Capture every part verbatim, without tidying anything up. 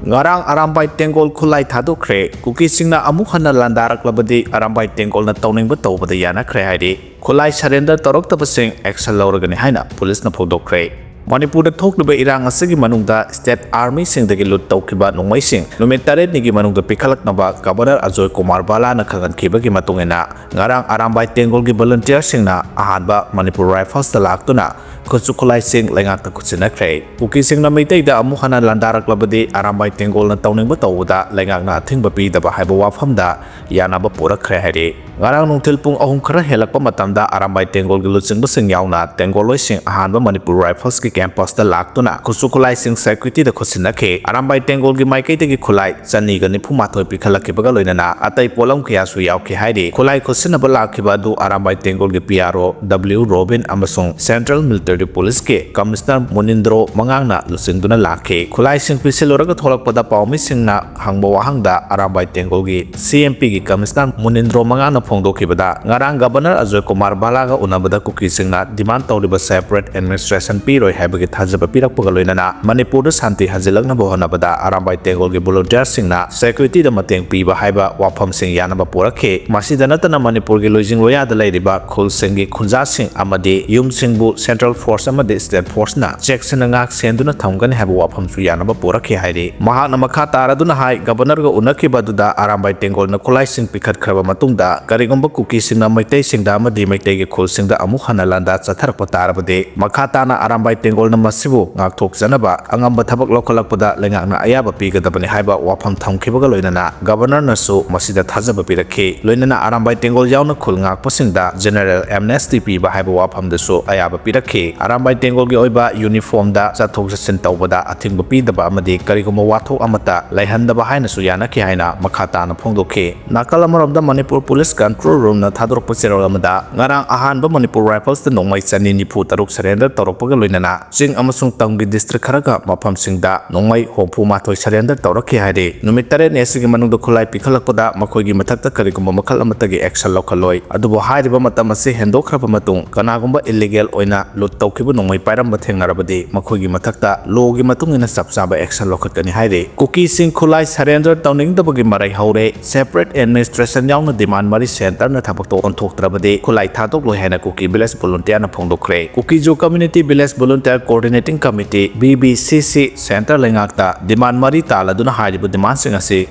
ꯉꯔꯥꯡ ꯑꯔꯥꯝꯕꯥꯏ ꯇꯦꯡꯒꯣꯜ ꯈꯨꯠꯂꯥꯏ ꯊꯥꯗꯣꯛꯈ꯭ꯔꯦ꯫ ꯀꯨꯀꯤꯁꯤꯡꯅ ꯑꯃꯨꯛ ꯍꯟꯅ ꯂꯥꯟꯗꯥꯔꯛꯂꯕꯗꯤ ꯑꯔꯥꯝꯕꯥꯏ ꯇꯦꯡꯒꯣꯜꯅ ꯇꯧꯅꯤꯡꯕ ꯇꯧꯕꯗ ꯌꯥꯅꯈ꯭ꯔꯦ ꯍꯥꯏꯔꯤ꯫ ꯈꯨꯠꯂꯥꯏ surrender ꯇꯧꯔꯛꯇꯕꯁꯤꯡ action ꯂꯧꯔꯒꯅꯤ ꯍꯥꯏꯅ ꯄꯨꯂꯤꯁꯅ ꯐꯣꯡꯗꯣꯛꯈ꯭ꯔꯦ꯫ ꯃꯅꯤꯄꯨꯔꯗ ꯊꯣꯛꯂꯤꯕ ꯏꯔꯥꯡ ꯑꯁꯤꯒꯤ ꯃꯅꯨꯡꯗ state armyꯁꯤꯡꯗꯒꯤ loot ꯇꯧꯈꯤꯕ ꯅꯣꯡꯃꯩꯁꯤꯡ ꯅꯨꯃꯤꯠ ꯇꯔꯦꯠꯅꯤꯒꯤ ꯃꯅꯨꯡꯗ ꯄꯤꯈꯠꯂꯛꯅꯕ Governor ꯑꯖꯣꯏ ꯀꯨꯃꯥꯔ ꯕꯥꯂꯥꯅ ꯈꯪꯍꯟꯈꯤꯕꯒꯤ ꯃꯇꯨꯡ ꯏꯟꯅ, ꯉꯔꯥꯡ ꯑꯔꯥꯝꯕꯥꯏ ꯇꯦꯡꯒꯣꯜꯒꯤ volunteerꯁꯤꯡꯅ ꯑꯍꯥꯟꯕ ꯃꯅꯤꯄꯨꯔ Riflesꯇ ꯂꯥꯛꯇꯨꯅ ꯈꯨꯠꯁꯨ ꯈꯨꯠꯂꯥꯏꯁꯤꯡ ꯂꯩꯉꯥꯛꯇ ꯈꯨꯠꯁꯤꯟꯅꯈ꯭ꯔꯦ꯫ ꯀꯨꯀꯤꯁꯤꯡꯅ ꯃꯩꯇꯩꯗ ꯑꯃꯨꯛ ꯍꯟꯅ ꯂꯥꯟꯗꯥꯔꯛꯂꯕꯗꯤ ꯑꯔꯥꯝꯕꯥꯏ ꯇꯦꯡꯒꯣꯜꯅ ꯇꯧꯅꯤꯡꯕ ꯇꯧꯕꯗ ꯂꯩꯉꯥꯛꯅ ꯑꯊꯤꯡꯕ ꯄꯤꯗꯕ ꯍꯥꯏꯕ ꯋꯥꯐꯝꯗ ꯌꯥꯅꯕ ꯄꯨꯔꯛꯈ꯭ꯔꯦ ꯍꯥꯏꯔꯤ꯫ ꯉꯔꯥꯡ ꯅꯨꯡꯊꯤꯜ ꯄꯨꯡ ꯑꯍꯨꯝ ꯈꯔ ꯍꯦꯜꯂꯛꯄ ꯃꯇꯝꯗ ꯑꯔꯥꯝꯕꯥꯏ ꯇꯦꯡꯒꯣꯜꯒꯤ ꯂꯨꯆꯤꯡꯕꯁꯤꯡ ꯌꯥꯎꯅ ꯇꯦꯡꯒꯣꯜꯂꯣꯏꯁꯤꯡ ꯑꯍꯥꯟꯕ ꯃꯅꯤꯄꯨꯔ Riflesꯀꯤ campusꯇ ꯂꯥꯛꯇꯨꯅ ꯈꯨꯠꯁꯨ ꯈꯨꯠꯂꯥꯏꯁꯤꯡ securityꯗ ꯈꯨꯠꯁꯤꯟꯅꯈꯤ꯫ ꯑꯔꯥꯝꯕꯥꯏ ꯇꯦꯡꯒꯣꯜꯒꯤ ꯃꯥꯏꯀꯩꯗꯒꯤ ꯈꯨꯠꯂꯥꯏ ꯆꯅꯤꯒ ꯅꯤꯐꯨ ꯃꯥꯊꯣꯏ ꯄꯤꯈꯠꯂꯛꯈꯤꯕꯒ ꯂꯣꯏꯅꯅ ꯑꯇꯩ ꯄꯣꯠꯂꯝ ꯀꯌꯥꯁꯨ ꯌꯥꯎꯈꯤ ꯍꯥꯏꯔꯤ꯫ ꯈꯨꯠꯂꯥꯏ ꯈꯨꯠꯁꯤꯟꯅꯕ ꯂꯥꯛꯈꯤꯕ ꯑꯗꯨ Arambai ꯇꯦꯡꯒꯣꯜꯒꯤ P R O W Robin ꯑꯃꯁꯨꯡ Central Military Policeꯀꯤ Commissioner ꯃꯨꯅꯤꯟꯗ꯭ꯔꯣ ꯃꯉꯥꯡꯅ ꯂꯨꯆꯤꯡꯗꯨꯅ ꯂꯥꯛꯈꯤ꯫ ꯈꯨꯠꯂꯥꯏꯁꯤꯡ ꯄꯤꯁꯤꯜꯂꯨꯔꯒ ꯊꯣꯛꯂꯛꯄꯗ ꯄꯥꯎꯃꯤꯁꯤꯡꯅ ꯍꯪꯕ ꯋꯥꯍꯪꯗ ꯑꯔꯥꯝꯕꯥꯏ ꯇꯦꯡꯒꯣꯜꯒꯤ C M Pꯒꯤ Commissioner ꯃꯨꯅꯤꯟꯗ꯭ꯔꯣ ꯃꯉꯥꯡꯅ ꯐꯣꯡꯗꯣꯛꯈꯤꯕꯗ, ꯉꯔꯥꯡ Governor ꯑꯖꯣꯏ ꯀꯨꯃꯥꯔ ꯕꯥꯂꯥꯒ ꯎꯅꯕꯗ ꯀꯨꯀꯤꯁꯤꯡꯅ demand ꯇꯧꯔꯤꯕ separate administration ꯄꯤꯔꯣꯏ ꯍꯥꯏꯕꯒꯤ ꯊꯥꯖꯕ ꯄꯤꯔꯛꯄꯒ ꯂꯣꯏꯅꯅ ꯃꯅꯤꯄꯨꯔꯗ ꯁꯥꯟꯇꯤ ꯍꯟꯖꯤꯜꯂꯛꯅꯕ ꯍꯣꯠꯅꯕꯗ ꯑꯔꯥꯝꯕꯥꯏ ꯇꯦꯡꯒꯣꯜꯒꯤ volunteerꯁꯤꯡꯅ securityꯗ ꯃꯇꯦꯡ ꯄꯤꯕ ꯍꯥꯏꯕ ꯋꯥꯐꯝꯁꯤꯡ ꯌꯥꯅꯕ ꯄꯨꯔꯛꯈꯤ꯫ ꯃꯁꯤꯗ ꯅꯠꯇꯅ ꯃꯅꯤꯄꯨꯔꯒꯤ ꯂꯣꯏꯖꯤꯡ ꯂꯣꯌꯥꯗ ꯂꯩꯔꯤꯕ ꯈꯨꯜꯁꯤꯡꯒꯤ ꯈꯨꯟꯖꯥꯁꯤꯡ ꯑꯃꯗꯤ ꯌꯨꯝꯁꯤꯡꯕꯨ Central Force ꯑꯃꯗꯤ State Forceꯅ ꯆꯦꯛꯁꯤꯟꯅ ꯉꯥꯛ ꯁꯦꯟꯗꯨꯅ ꯊꯝꯒꯅꯤ ꯍꯥꯏꯕ ꯋꯥꯐꯝꯁꯨ ꯌꯥꯅꯕ ꯄꯨꯔꯛꯈꯤ ꯍꯥꯏꯔꯤ꯫ ꯃꯍꯥꯛꯅ ꯃꯈꯥ ꯇꯥꯔꯗꯨꯅ ꯍꯥꯏ, Governorꯒ ꯎꯅꯈꯤꯕ ꯑꯗꯨꯗ ꯑꯔꯥꯝꯕꯥꯏ ꯇꯦꯡꯒꯣꯜꯅ ꯈꯨꯠꯂꯥꯏꯁꯤꯡ ꯄꯤꯈꯠꯈ꯭ꯔꯕ ꯃꯇꯨꯡꯗ ꯀꯔꯤꯒꯨꯝꯕ ꯀꯨꯀꯤꯁꯤꯡꯅ ꯃꯩꯇꯩꯁꯤꯡꯗ ꯑꯃꯗꯤ ꯃꯩꯇꯩꯒꯤ ꯈꯨꯜꯁꯤꯡꯗ ꯑꯃꯨꯛ ꯍꯟꯅ ꯂꯥꯟꯗꯥ ꯆꯠꯊꯔꯛꯄ ꯇꯥꯔꯕꯗꯤ ꯃꯈꯥ ꯇꯥꯅ ꯑꯔꯥꯝꯕꯥꯏ ꯇꯦꯡꯒꯣꯜꯅ ꯃꯁꯤꯕꯨ ꯉꯥꯛꯊꯣꯛꯆꯅꯕ ꯑꯉꯝꯕ ꯊꯕꯛ ꯂꯧꯈꯠꯂꯛꯄꯗ ꯂꯩꯉꯥꯛꯅ ꯑꯌꯥꯕ ꯄꯤꯒꯗꯕꯅꯤ ꯍꯥꯏꯕ ꯋꯥꯐꯝ ꯊꯝꯈꯤꯕꯒ ꯂꯣꯏꯅꯅ Governorꯅꯁꯨ ꯃꯁꯤꯗ ꯊꯥꯖꯕ ꯄꯤꯔꯛꯈꯤ꯫ ꯂꯣꯏꯅꯅ ꯑꯔꯥꯝꯕꯥꯏ ꯇꯦꯡꯒꯣꯜ ꯌꯥꯎꯅ ꯈꯨꯜ ꯉꯥꯛꯄꯁꯤꯡꯗ general amnesty ꯄꯤꯕ ꯍꯥꯏꯕ ꯋꯥꯐꯝꯗꯁꯨ ꯑꯌꯥꯕ ꯄꯤꯔꯛꯈꯤ꯫ ꯑꯔꯥꯝꯕꯥꯏ ꯇꯦꯡꯒꯣꯜꯒꯤ ꯑꯣꯏꯕ uniformꯗ ꯆꯠꯊꯣꯛ ꯆꯠꯁꯤꯟ ꯇꯧꯕꯗ ꯑꯊꯤꯡꯕ ꯄꯤꯗꯕ ꯑꯃꯗꯤ ꯀꯔꯤꯒꯨꯝꯕ ꯋꯥꯊꯣꯛ ꯑꯃꯠꯇ ꯂꯩꯍꯟꯗꯕ ꯍꯥꯏꯅꯁꯨ ꯌꯥꯅꯈꯤ ꯍꯥꯏꯅ ꯃꯈꯥ ꯇꯥꯅ ꯐꯣꯡꯗꯣꯛꯈꯤ꯫ ꯅꯥꯀꯜ ꯑꯃꯔꯣꯝꯗ ꯃꯅꯤꯄꯨꯔ Police Control Roomꯅ ꯊꯥꯗꯣꯔꯛꯄ ꯆꯦꯔꯣꯜ ꯑꯃꯗ, ꯉꯔꯥꯡ ꯑꯍꯥꯟꯕ ꯃꯅꯤꯄꯨꯔ Riflesꯇ ꯅꯣꯡꯃꯩ ꯆꯅꯤ ꯅꯤꯐꯨ ꯇꯔꯨꯛ surrender ꯇꯧꯔꯛꯄꯒ ꯂꯣꯏꯅꯅ ꯆꯤꯡ ꯑꯃꯁꯨꯡ ꯇꯝꯒꯤ district ꯈꯔꯒ ꯃꯐꯝꯁꯤꯡꯗ ꯅꯣꯡꯃꯩ ꯍꯨꯝꯐꯨ ꯃꯥꯊꯣꯏ surrender ꯇꯧꯔꯛꯈꯤ ꯍꯥꯏꯔꯤ꯫ ꯅꯨꯃꯤꯠ ꯇꯔꯦꯠꯅꯤ ꯑꯁꯤꯒꯤ ꯃꯅꯨꯡꯗ ꯈꯨꯠꯂꯥꯏ ꯄꯤꯈꯠꯂꯛꯄꯗ ꯃꯈꯣꯏꯒꯤ ꯃꯊꯛꯇ ꯀꯔꯤꯒꯨꯝꯕ ꯃꯈꯜ ꯑꯃꯠꯇꯒꯤ action ꯂꯧꯈꯠꯂꯣꯏ꯫ ꯑꯗꯨꯕꯨ ꯍꯥꯏꯔꯤꯕ ꯃꯇꯝ ꯑꯁꯤ ꯍꯦꯟꯗꯣꯛꯈ꯭ꯔꯕ ꯃꯇꯨꯡ ꯀꯅꯥꯒꯨꯝꯕ illegal ꯑꯣꯏꯅ loot ꯇꯧꯈꯤꯕ ꯅꯣꯡꯃꯩ ꯄꯥꯏꯔꯝꯕ ꯊꯦꯡꯅꯔꯕꯗꯤ ꯃꯈꯣꯏꯒꯤ ꯃꯊꯛꯇ ꯂꯣꯒꯤ ꯃꯇꯨꯡ ꯏꯟꯅ ꯆꯞ ꯆꯥꯕ ꯑꯦꯛꯁꯟ ꯂꯧꯈꯠꯀꯅꯤ ꯍꯥꯏꯔꯤ꯫ ꯀꯨꯀꯤꯁꯤꯡ ꯈꯨꯠꯂꯥꯏ ꯁꯔꯦꯟꯗꯔ ꯇꯧꯅꯤꯡꯗꯕꯒꯤ ꯃꯔꯩ ꯍꯧꯔꯦ꯫ ꯁꯦꯄꯔꯦꯠ ꯑꯦꯗꯃꯤꯅꯤꯁꯇ꯭ꯔꯦꯁꯟ ꯌꯥꯎꯅ ꯗꯤꯃꯥꯟ ꯃꯔꯤ ꯁꯦꯟꯇꯔꯅ ꯊꯕꯛꯇꯣ ꯑꯣꯟꯊꯣꯛꯇ꯭ꯔꯕꯗꯤ ꯈꯨꯠꯂꯥꯏ ꯊꯥꯗꯣꯛꯂꯣꯏ ꯍꯥꯏꯅ ꯀꯨꯀꯤ ꯚꯤꯂꯦꯖ ꯚꯣꯂꯨꯟꯇꯤꯌꯔꯅ ꯐꯣꯡꯗꯣꯛꯈ꯭ꯔꯦ꯫ ꯀꯨꯀꯤꯖꯨ community village volunteer coordinating committee, B V C C, centre ꯂꯩꯉꯥꯛꯇ ꯗꯤꯃꯥꯟ ꯃꯔꯤ ꯇꯥꯜꯂꯗꯨꯅ ꯍꯥꯏꯔꯤꯕ ꯗꯤꯃꯥꯟꯁꯤꯡ ꯑꯁꯤ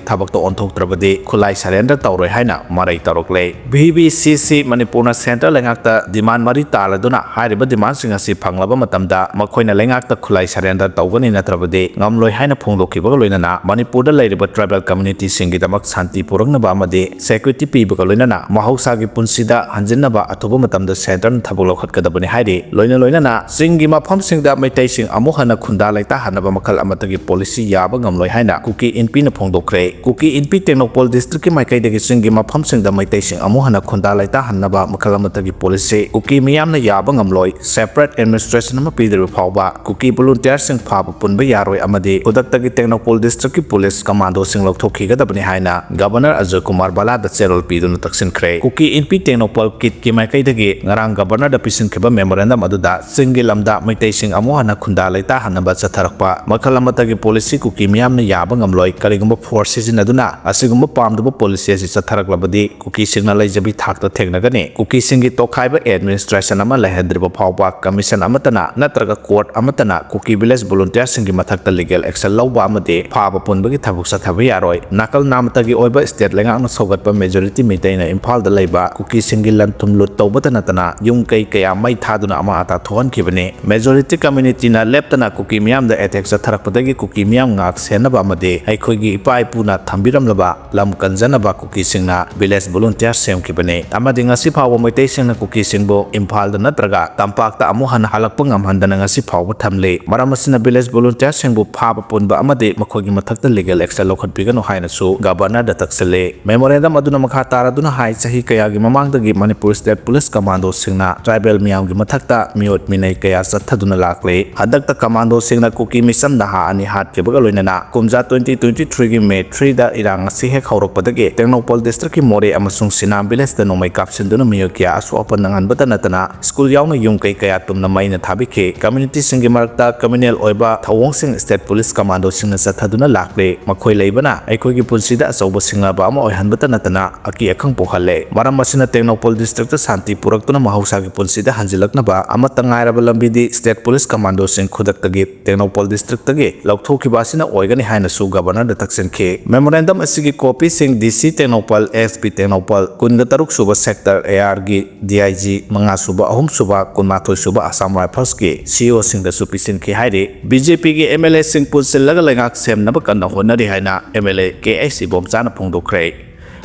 ꯊꯕꯛꯇ ꯑꯣꯟꯊꯣꯛꯇ꯭ꯔꯕꯗꯤ ꯈꯨꯠꯂꯥꯏ ꯁꯔꯦꯟꯗꯔ ꯇꯧꯔꯣꯏ ꯍꯥꯏꯅ ꯃꯔꯩ ꯇꯧꯔꯛꯂꯦ꯫ ꯚꯤ ꯚꯤ ꯁꯤ ꯁꯤ ꯃꯅꯤꯄꯨꯔꯅ ꯁꯦꯟꯇꯔ ꯂꯩꯉꯥꯛꯇ ꯗꯤꯃꯥꯟ ꯃꯔꯤ ꯇꯥꯜꯂꯗꯨꯅ ꯍꯥꯏꯔꯤꯕ ꯗꯤꯃꯥꯟꯁꯤꯡ ꯑꯁꯤ ꯐꯪꯂꯕ ꯃꯇꯝꯗ ꯃꯈꯣꯏꯅ ꯂꯩꯉꯥꯛꯇ ꯈꯨꯠꯂꯥꯏ ꯁꯔꯦꯟꯗꯔ ꯇꯧꯒꯅꯤ, ꯅꯠꯇ꯭ꯔꯕꯗꯤ ꯉꯝꯂꯣꯏ ꯍꯥꯏꯅ ꯐꯣꯡꯗꯣꯛꯈꯤꯕꯒ ꯂꯣꯏꯅꯅ ꯃꯅꯤꯄꯨꯔꯗ ꯂꯩꯔꯤꯕ ꯇ꯭ꯔꯥꯏꯕꯦꯜ ꯀꯝꯃ꯭ꯌꯨꯅꯤꯇꯤꯁꯤꯡꯒꯤꯗꯃꯛ ꯁꯥꯟꯇꯤ ꯄꯨꯔꯛꯅꯕ ꯑꯃꯗꯤ ꯁꯦꯀ꯭ꯌꯨꯔꯤꯇꯤ ꯄꯤꯕꯒ ꯂꯣꯏꯅꯅ ꯃꯍꯧꯁꯥꯒꯤ ꯄꯨꯟꯁꯤꯗ ꯍꯟꯖꯤꯟꯅꯕ ꯑꯊꯨꯕ ꯃꯇꯝꯗ ꯁꯦꯟꯇꯔꯅ ꯊꯕꯛ ꯂꯧꯈꯠꯀꯗꯕꯅꯤ ꯍꯥꯏꯔꯤ꯫ ꯂꯣꯏꯅ ꯂꯣꯏꯅꯅ ꯆꯤꯡꯒꯤ ꯃꯐꯝꯁꯤꯡꯗ ꯃꯩꯇꯩꯁꯤꯡ ꯑꯃꯨꯛ ꯍꯟꯅ ꯈꯨꯟꯗꯥ ꯂꯩꯇꯥꯍꯟꯅꯕ ꯃꯈꯜ ꯑꯃꯠꯇꯒꯤ ꯄꯣꯂꯤꯁꯤ ꯌꯥꯕ ꯉꯝꯂꯣꯏ ꯍꯥꯏꯅ ꯀꯨꯀꯤ ꯏꯟꯄꯤꯅ ꯐꯣꯡꯗꯣꯛꯈ꯭ꯔꯦ꯫ ꯀꯨꯀꯤ ꯏꯟꯄꯤ ꯇꯦꯡꯅꯧꯄꯜ ꯗꯤꯁꯇ꯭ꯔꯤꯛꯀꯤ ꯃꯥꯏꯀꯩꯗꯒꯤ ꯆꯤꯡꯒꯤ ꯃꯐꯝꯁꯤꯡꯗ ꯃꯩꯇꯩꯁꯤꯡ ꯑꯃꯨꯛ ꯍꯟꯅ ꯈꯨꯟꯗꯥ ꯂꯩꯇꯥꯍꯟꯅꯕ ꯃꯈꯜ ꯑꯃꯠꯇꯒꯤ ꯄꯣꯂꯤꯁꯤ ꯀꯨꯀꯤ ꯃꯤꯌꯥꯝꯅ ꯌꯥꯕ ꯉꯝꯂꯣꯏ꯫ ꯁꯦꯄꯔꯦꯠ ꯑꯦꯗꯃꯤꯅꯤꯁꯇ꯭ꯔꯦꯁꯟ ꯑꯃ ꯄꯤꯗ꯭ꯔꯤꯕ ꯐꯥꯎꯕ ꯀꯨꯀꯤ ꯚꯣꯂꯨꯟꯇꯤꯌꯔꯁꯤꯡ ꯐꯥꯕ ꯄꯨꯟꯕ ꯌꯥꯔꯣꯏ ꯑꯃꯗꯤ ꯈꯨꯗꯛꯇꯒꯤ ꯇꯦꯡꯅꯧꯄꯜ ꯗꯤꯁꯇ꯭ꯔꯤꯛꯀꯤ ꯄꯨꯂꯤꯁ ꯀꯃꯥꯟꯗꯣꯁꯤꯡ ꯂꯧꯊꯣꯛꯈꯤꯒꯗꯕꯅꯤ ꯍꯥꯏꯅ ꯒꯕꯔꯅꯔ ꯑꯖꯣꯏ ꯀꯨꯃꯥꯔ ꯕꯂꯥꯗ ꯆꯦꯔꯣꯜ ꯄꯤꯗꯨꯅ ꯇꯛꯁꯤꯟꯈ꯭ꯔꯦ꯫ ꯀꯨꯀꯤ ꯏꯟꯄꯤ ꯇꯦꯡꯅꯧꯄꯜ ꯀꯤꯠꯀꯤ ꯃꯥꯏꯀꯩꯗꯒꯤ ꯉꯔꯥꯡ ꯒꯕꯔꯅꯔꯗ ꯄꯤꯁꯤꯟꯈꯤꯕ ꯃꯦꯃꯣꯔꯦꯟꯗꯝ ꯑꯗꯨꯗ ꯆꯤꯡꯒꯤ ꯂꯝꯗ ꯃꯩꯇꯩꯁꯤꯡ ꯑꯃꯨꯛ ꯍꯟꯅ ꯈꯨꯟꯗꯥ ꯂꯩꯇꯥꯍꯟꯅꯕ ꯆꯠꯊꯔꯛꯄ ꯃꯈꯜ ꯑꯃꯠꯇꯒꯤ ꯄꯣꯂꯤꯁꯤ ꯀꯨꯀꯤ ꯃꯤꯌꯥꯝꯅ ꯌꯥꯕ ꯉꯝꯂꯣꯏ꯫ ꯀꯔꯤꯒꯨꯝꯕ ꯐꯣꯔꯁ ꯁꯤꯖꯤꯟꯅꯗꯨꯅ ꯑꯁꯤꯒꯨꯝꯕ ꯄꯥꯝꯗꯕ ꯄꯣꯂꯤꯁꯤ ꯑꯁꯤ ꯆꯠꯊꯔꯛꯂꯕꯗꯤ ꯀꯨꯀꯤꯁꯤꯡꯅ ꯂꯩꯖꯕꯤ ꯊꯥꯛꯇ ꯊꯦꯡꯅꯒꯅꯤ꯫ ꯀꯨꯀꯤꯁꯤꯡꯒꯤ ꯇꯣꯈꯥꯏꯕ ꯑꯦꯗꯃꯤꯅꯤꯁꯇ꯭ꯔꯦꯁꯟ ꯑꯃ ꯂꯩꯍꯟꯗ꯭ꯔꯤꯕ ꯐꯥꯎꯕ ꯀꯃꯤꯁꯟ ꯑꯃꯠꯇꯅ ꯅꯠꯇ꯭ꯔꯒ ꯀꯣꯔꯠ ꯑꯃꯠꯇꯅ ꯀꯨꯀꯤ ꯚꯤꯂꯦꯖ ꯚꯣꯂꯨꯟꯇꯤꯌꯔꯁꯤꯡꯒꯤ ꯃꯊꯛꯇ ꯂꯤꯒꯦꯜ ꯑꯦꯛꯁꯟ ꯂꯧꯕ ꯑꯃꯗꯤ ꯐꯥꯕ ꯄꯨꯟꯕꯒꯤ ꯊꯕꯛ ꯆꯠꯊꯕ ꯌꯥꯔꯣꯏ꯫ ꯅꯥꯀꯜ ꯅꯥꯃꯠꯇꯒꯤ ꯑꯣꯏꯕ ꯁ꯭ꯇꯦꯠ ꯂꯩꯉꯥꯛꯅ ꯁꯧꯒꯠꯄ ꯃꯦꯖꯣꯔꯤꯇꯤ ꯃꯤꯇꯩꯅ ꯏꯝꯐꯥꯜꯗ ꯂꯩꯕ ꯀꯨꯀꯤꯁꯤꯡꯒꯤ ꯂꯟ ꯊꯨꯝ ꯂꯨꯠ ꯇꯧꯕꯇ ꯅꯠꯇꯅ ꯌꯨꯝ ꯀꯩ ꯀꯌꯥ ꯃꯩ ꯊꯥꯗꯨꯅ ꯑꯃꯥ ꯑꯇꯥ ꯊꯣꯛꯍꯟꯈꯤꯕꯅꯤ꯫ ꯃꯦꯖꯣꯔꯤꯇꯤ ꯀꯝꯃ꯭ꯌꯨꯅꯤꯇꯤꯅ ꯂꯦꯞꯇꯅ ꯀꯨꯀꯤ ꯃꯤꯌꯥꯝꯗ ꯑꯦꯇꯦꯛ ꯆꯠꯊꯔꯛꯄꯗꯒꯤ ꯀꯨꯀꯤ ꯃꯤꯌꯥꯝ ꯉꯥꯛ ꯁꯦꯟꯅꯕ ꯑꯃꯗꯤ ꯑꯩꯈꯣꯏꯒꯤ ꯏꯄꯥ ꯏꯄꯨꯅ ꯊꯝꯕꯤꯔꯝꯂꯕ ꯂꯝ ꯀꯟꯖꯅꯕ ꯀꯨꯀꯤꯁꯤꯡꯅ ꯚꯤꯂꯦꯖ ꯚꯣꯂꯨꯟꯇꯤꯌꯔ ꯁꯦꯝꯈꯤꯕꯅꯤ꯫ ꯑꯃꯗꯤ ꯉꯁꯤ ꯐꯥꯎꯕ ꯃꯩꯇꯩꯁꯤꯡꯅ ꯀꯨꯀꯤꯁꯤꯡꯕꯨ ꯏꯝꯐꯥꯜꯗ ꯅꯠꯇ꯭ꯔꯒ ꯇꯝꯄꯥꯛꯇ ꯑꯃꯨꯛ ꯍꯟꯅ ꯍꯜꯂꯛꯄ ꯉꯝꯍꯟꯗꯅ ꯉꯁꯤ ꯐꯥꯎꯕ ꯊꯝꯂꯤ꯫ ꯃꯔꯝ ꯑꯁꯤꯅ ꯚꯤꯂꯦꯖ ꯚꯣꯂꯨꯟꯇꯤꯌꯔꯁꯤꯡꯕꯨ ꯐꯥꯕ ꯄꯨꯟꯕ ꯑꯃꯗꯤ ꯃꯈꯣꯏꯒꯤ ꯃꯊꯛꯇ ꯂꯤꯒꯦꯜ ꯑꯦꯛꯁꯟ ꯂꯧꯈꯠꯄꯤꯒꯅꯨ ꯍꯥꯏꯅꯁꯨ ꯒꯕꯔꯅꯔꯗ ꯇꯛꯁꯤꯜꯂꯤ꯫ ꯃꯦꯃꯣꯔꯦꯟꯗꯝ ꯑꯗꯨꯅ ꯃꯈꯥ ꯇꯥꯔꯗꯨꯅ ꯍꯥꯏ, ꯆꯍꯤ ꯀꯌꯥꯒꯤ ꯃꯃꯥꯡꯗꯒꯤ ꯃꯅꯤꯄꯨꯔ ꯁ꯭ꯇꯦꯠ ꯄꯨꯂꯤꯁ ꯀꯃꯥꯟꯗꯣꯁꯤꯡꯅ ꯇ꯭ꯔꯥꯏꯕꯦꯜ ꯃꯤꯌꯥꯝꯒꯤ ꯃꯊꯛꯇ ꯃꯤꯑꯣꯠ ꯃꯤꯅꯩ ꯀꯌꯥ ꯆꯠꯊꯗꯨꯅ ꯂꯥꯛꯂꯤ꯫ ꯍꯟꯗꯛꯇ ꯀꯃꯥꯟꯗꯣꯁꯤꯡꯅ ꯀꯨꯀꯤ ꯃꯤꯆꯝ ꯅꯍꯥ ꯑꯅꯤ ꯍꯥꯠꯈꯤꯕꯒ ꯂꯣꯏꯅꯅ ꯀꯨꯝꯖꯥ twenty twenty-threeꯒꯤ May threeꯗ ꯏꯔꯥꯡ ꯑꯁꯤ ꯍꯦꯛ ꯍꯧꯔꯛꯄꯗꯒꯤ ꯇꯦꯡꯅꯧꯄꯜ ꯗꯤꯁꯇ꯭ꯔꯤꯛꯀꯤ ꯃꯣꯔꯦ ꯑꯃꯁꯨꯡ ꯁꯤꯅꯥꯝ ꯚꯤꯂꯦꯖꯇ ꯅꯣꯡꯃꯩ ꯀꯥꯞꯁꯤꯟꯗꯨꯅ ꯃꯤꯑꯣꯏ ꯀꯌꯥ ꯑꯁꯣꯛ ꯑꯄꯟ ꯅꯪꯍꯟꯕꯇ ꯅꯠꯇꯅ ꯁ꯭ꯀꯨꯜ ꯌꯥꯎꯅ ꯌꯨꯝ ꯀꯩ ꯀꯌꯥ ꯇꯨꯝ ꯃꯩꯅ ꯊꯥꯕꯤꯈꯤ꯫ ꯀꯝꯃ꯭ꯌꯨꯅꯤꯇꯤꯁꯤꯡꯒꯤ ꯃꯔꯛꯇ ꯀꯝꯃ꯭ꯌꯨꯅꯦꯜ ꯑꯣꯏꯕ ꯊꯧꯑꯣꯡꯁꯤꯡ ꯁ꯭ꯇꯦꯠ ꯄꯨꯂꯤꯁ ꯀꯃꯥꯟꯗꯣꯁꯤꯡꯅ ꯆꯠꯊꯗꯨꯅ ꯂꯥꯛꯂꯤ꯫ ꯃꯈꯣꯏ ꯂꯩꯕꯅ ꯑꯩꯈꯣꯏꯒꯤ ꯄꯨꯟꯁꯤꯗ ꯑꯆꯧꯕ ꯁꯤꯡꯅꯕ ꯑꯃ ꯑꯣꯏꯍꯟꯕꯇ ꯅꯠꯇꯅ ꯑꯀꯤ ꯑꯈꯪ ꯄꯣꯛꯍꯜꯂꯦ꯫ ꯃꯔꯝ ꯑꯁꯤꯅ ꯇꯦꯡꯅꯧꯄꯜ ꯗꯤꯁꯇ꯭ꯔꯤꯛꯇ ꯁꯥꯟꯇꯤ ꯄꯨꯔꯛꯇꯨꯅ ꯃꯍꯧꯁꯥꯒꯤ ꯄꯨꯟꯁꯤꯗ ꯍꯟꯖꯤꯜꯂꯛꯅꯕ ꯑꯃꯠꯇ ꯉꯥꯏꯔꯕ ꯂꯝꯕꯤꯗꯤ ꯁ꯭ꯇꯦꯠ ꯄꯨꯂꯤꯁ ꯀꯃꯥꯟꯗꯣꯁꯤꯡ ꯈꯨꯗꯛꯇꯒꯤ ꯇꯦꯡꯅꯧꯄꯜ ꯗꯤꯁꯇ꯭ꯔꯤꯛꯇꯒꯤ ꯂꯧꯊꯣꯛꯈꯤꯕ ꯑꯁꯤꯅ ꯑꯣꯏꯒꯅꯤ ꯍꯥꯏꯅꯁꯨ ꯒꯕꯔꯅꯔꯗ ꯇꯛꯁꯤꯟꯈꯤ꯫ ꯃꯦꯃꯣꯔꯦꯟꯗꯝ ꯑꯁꯤꯒꯤ ꯀꯣꯄꯤꯁꯤꯡ ꯗꯤ ꯁꯤ ꯇꯦꯡꯅꯧꯄꯜ, ꯑꯦꯁ ꯄꯤ ꯇꯦꯡꯅꯧꯄꯜ, ꯀꯨꯟꯒ ꯇꯔꯨꯛ ꯁꯨꯕ sector A ꯑꯥꯔꯒꯤ D I G, ꯃꯉꯥ ꯁꯨꯕ, ꯑꯍꯨꯝ ꯁꯨꯕ, ꯀꯨꯟꯃꯥꯊꯣꯏ ꯁꯨꯕ ꯑꯁꯥꯝ ꯔꯥꯏꯐꯜꯁꯀꯤ ꯁꯤ ꯏ ꯑꯣꯁꯤꯡꯗꯁꯨ ꯄꯤꯁꯤꯟꯈꯤ ꯍꯥꯏꯔꯤ꯫ ꯕꯤ ꯖꯦ ꯄꯤꯒꯤ ꯑꯦꯝ ꯑꯦꯜ ꯑꯦꯁꯤꯡ ꯄꯨꯟꯁꯤꯜꯂꯒ ꯂꯩꯉꯥꯛ ꯁꯦꯝꯅꯕ ꯀꯟꯅ ꯍꯣꯠꯅꯔꯤ ꯍꯥꯏꯅ M L A K H ꯏꯕꯣꯝꯆꯥꯅ ꯐꯣꯡꯗꯣꯛꯈ꯭ꯔꯦ꯫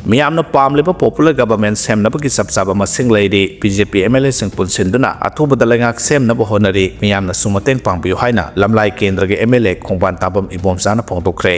ꯃꯤꯌꯥꯝꯅ ꯄꯥꯝꯂꯤꯕ ꯄꯣꯄꯨꯂꯔ ꯒꯚꯔꯟꯃꯦꯟꯠ ꯁꯦꯝꯅꯕꯒꯤ ꯆꯞ ꯆꯥꯕ ꯃꯁꯤꯡ ꯂꯩꯔꯤ꯫ B J P M L ꯑꯦꯁꯤꯡ ꯄꯨꯟꯁꯤꯟꯗꯨꯅ ꯑꯊꯨꯕꯗ ꯂꯩꯉꯥꯛ ꯁꯦꯝꯅꯕ ꯍꯣꯠꯅꯔꯤ꯫ ꯃꯤꯌꯥꯝꯅꯁꯨ ꯃꯇꯦꯡ ꯄꯥꯡꯕꯤꯌꯨ ꯍꯥꯏꯅ ꯂꯝꯂꯥꯏ ꯀꯦꯟꯗ꯭ꯔꯒꯤ ꯑꯦꯝ ꯑꯦꯜ ꯑꯦ ꯈꯣꯡꯕꯥꯟ ꯇꯥꯕꯝ ꯏꯕꯣꯝꯆꯥꯅ ꯐꯣꯡꯗꯣꯛꯈ꯭ꯔꯦ꯫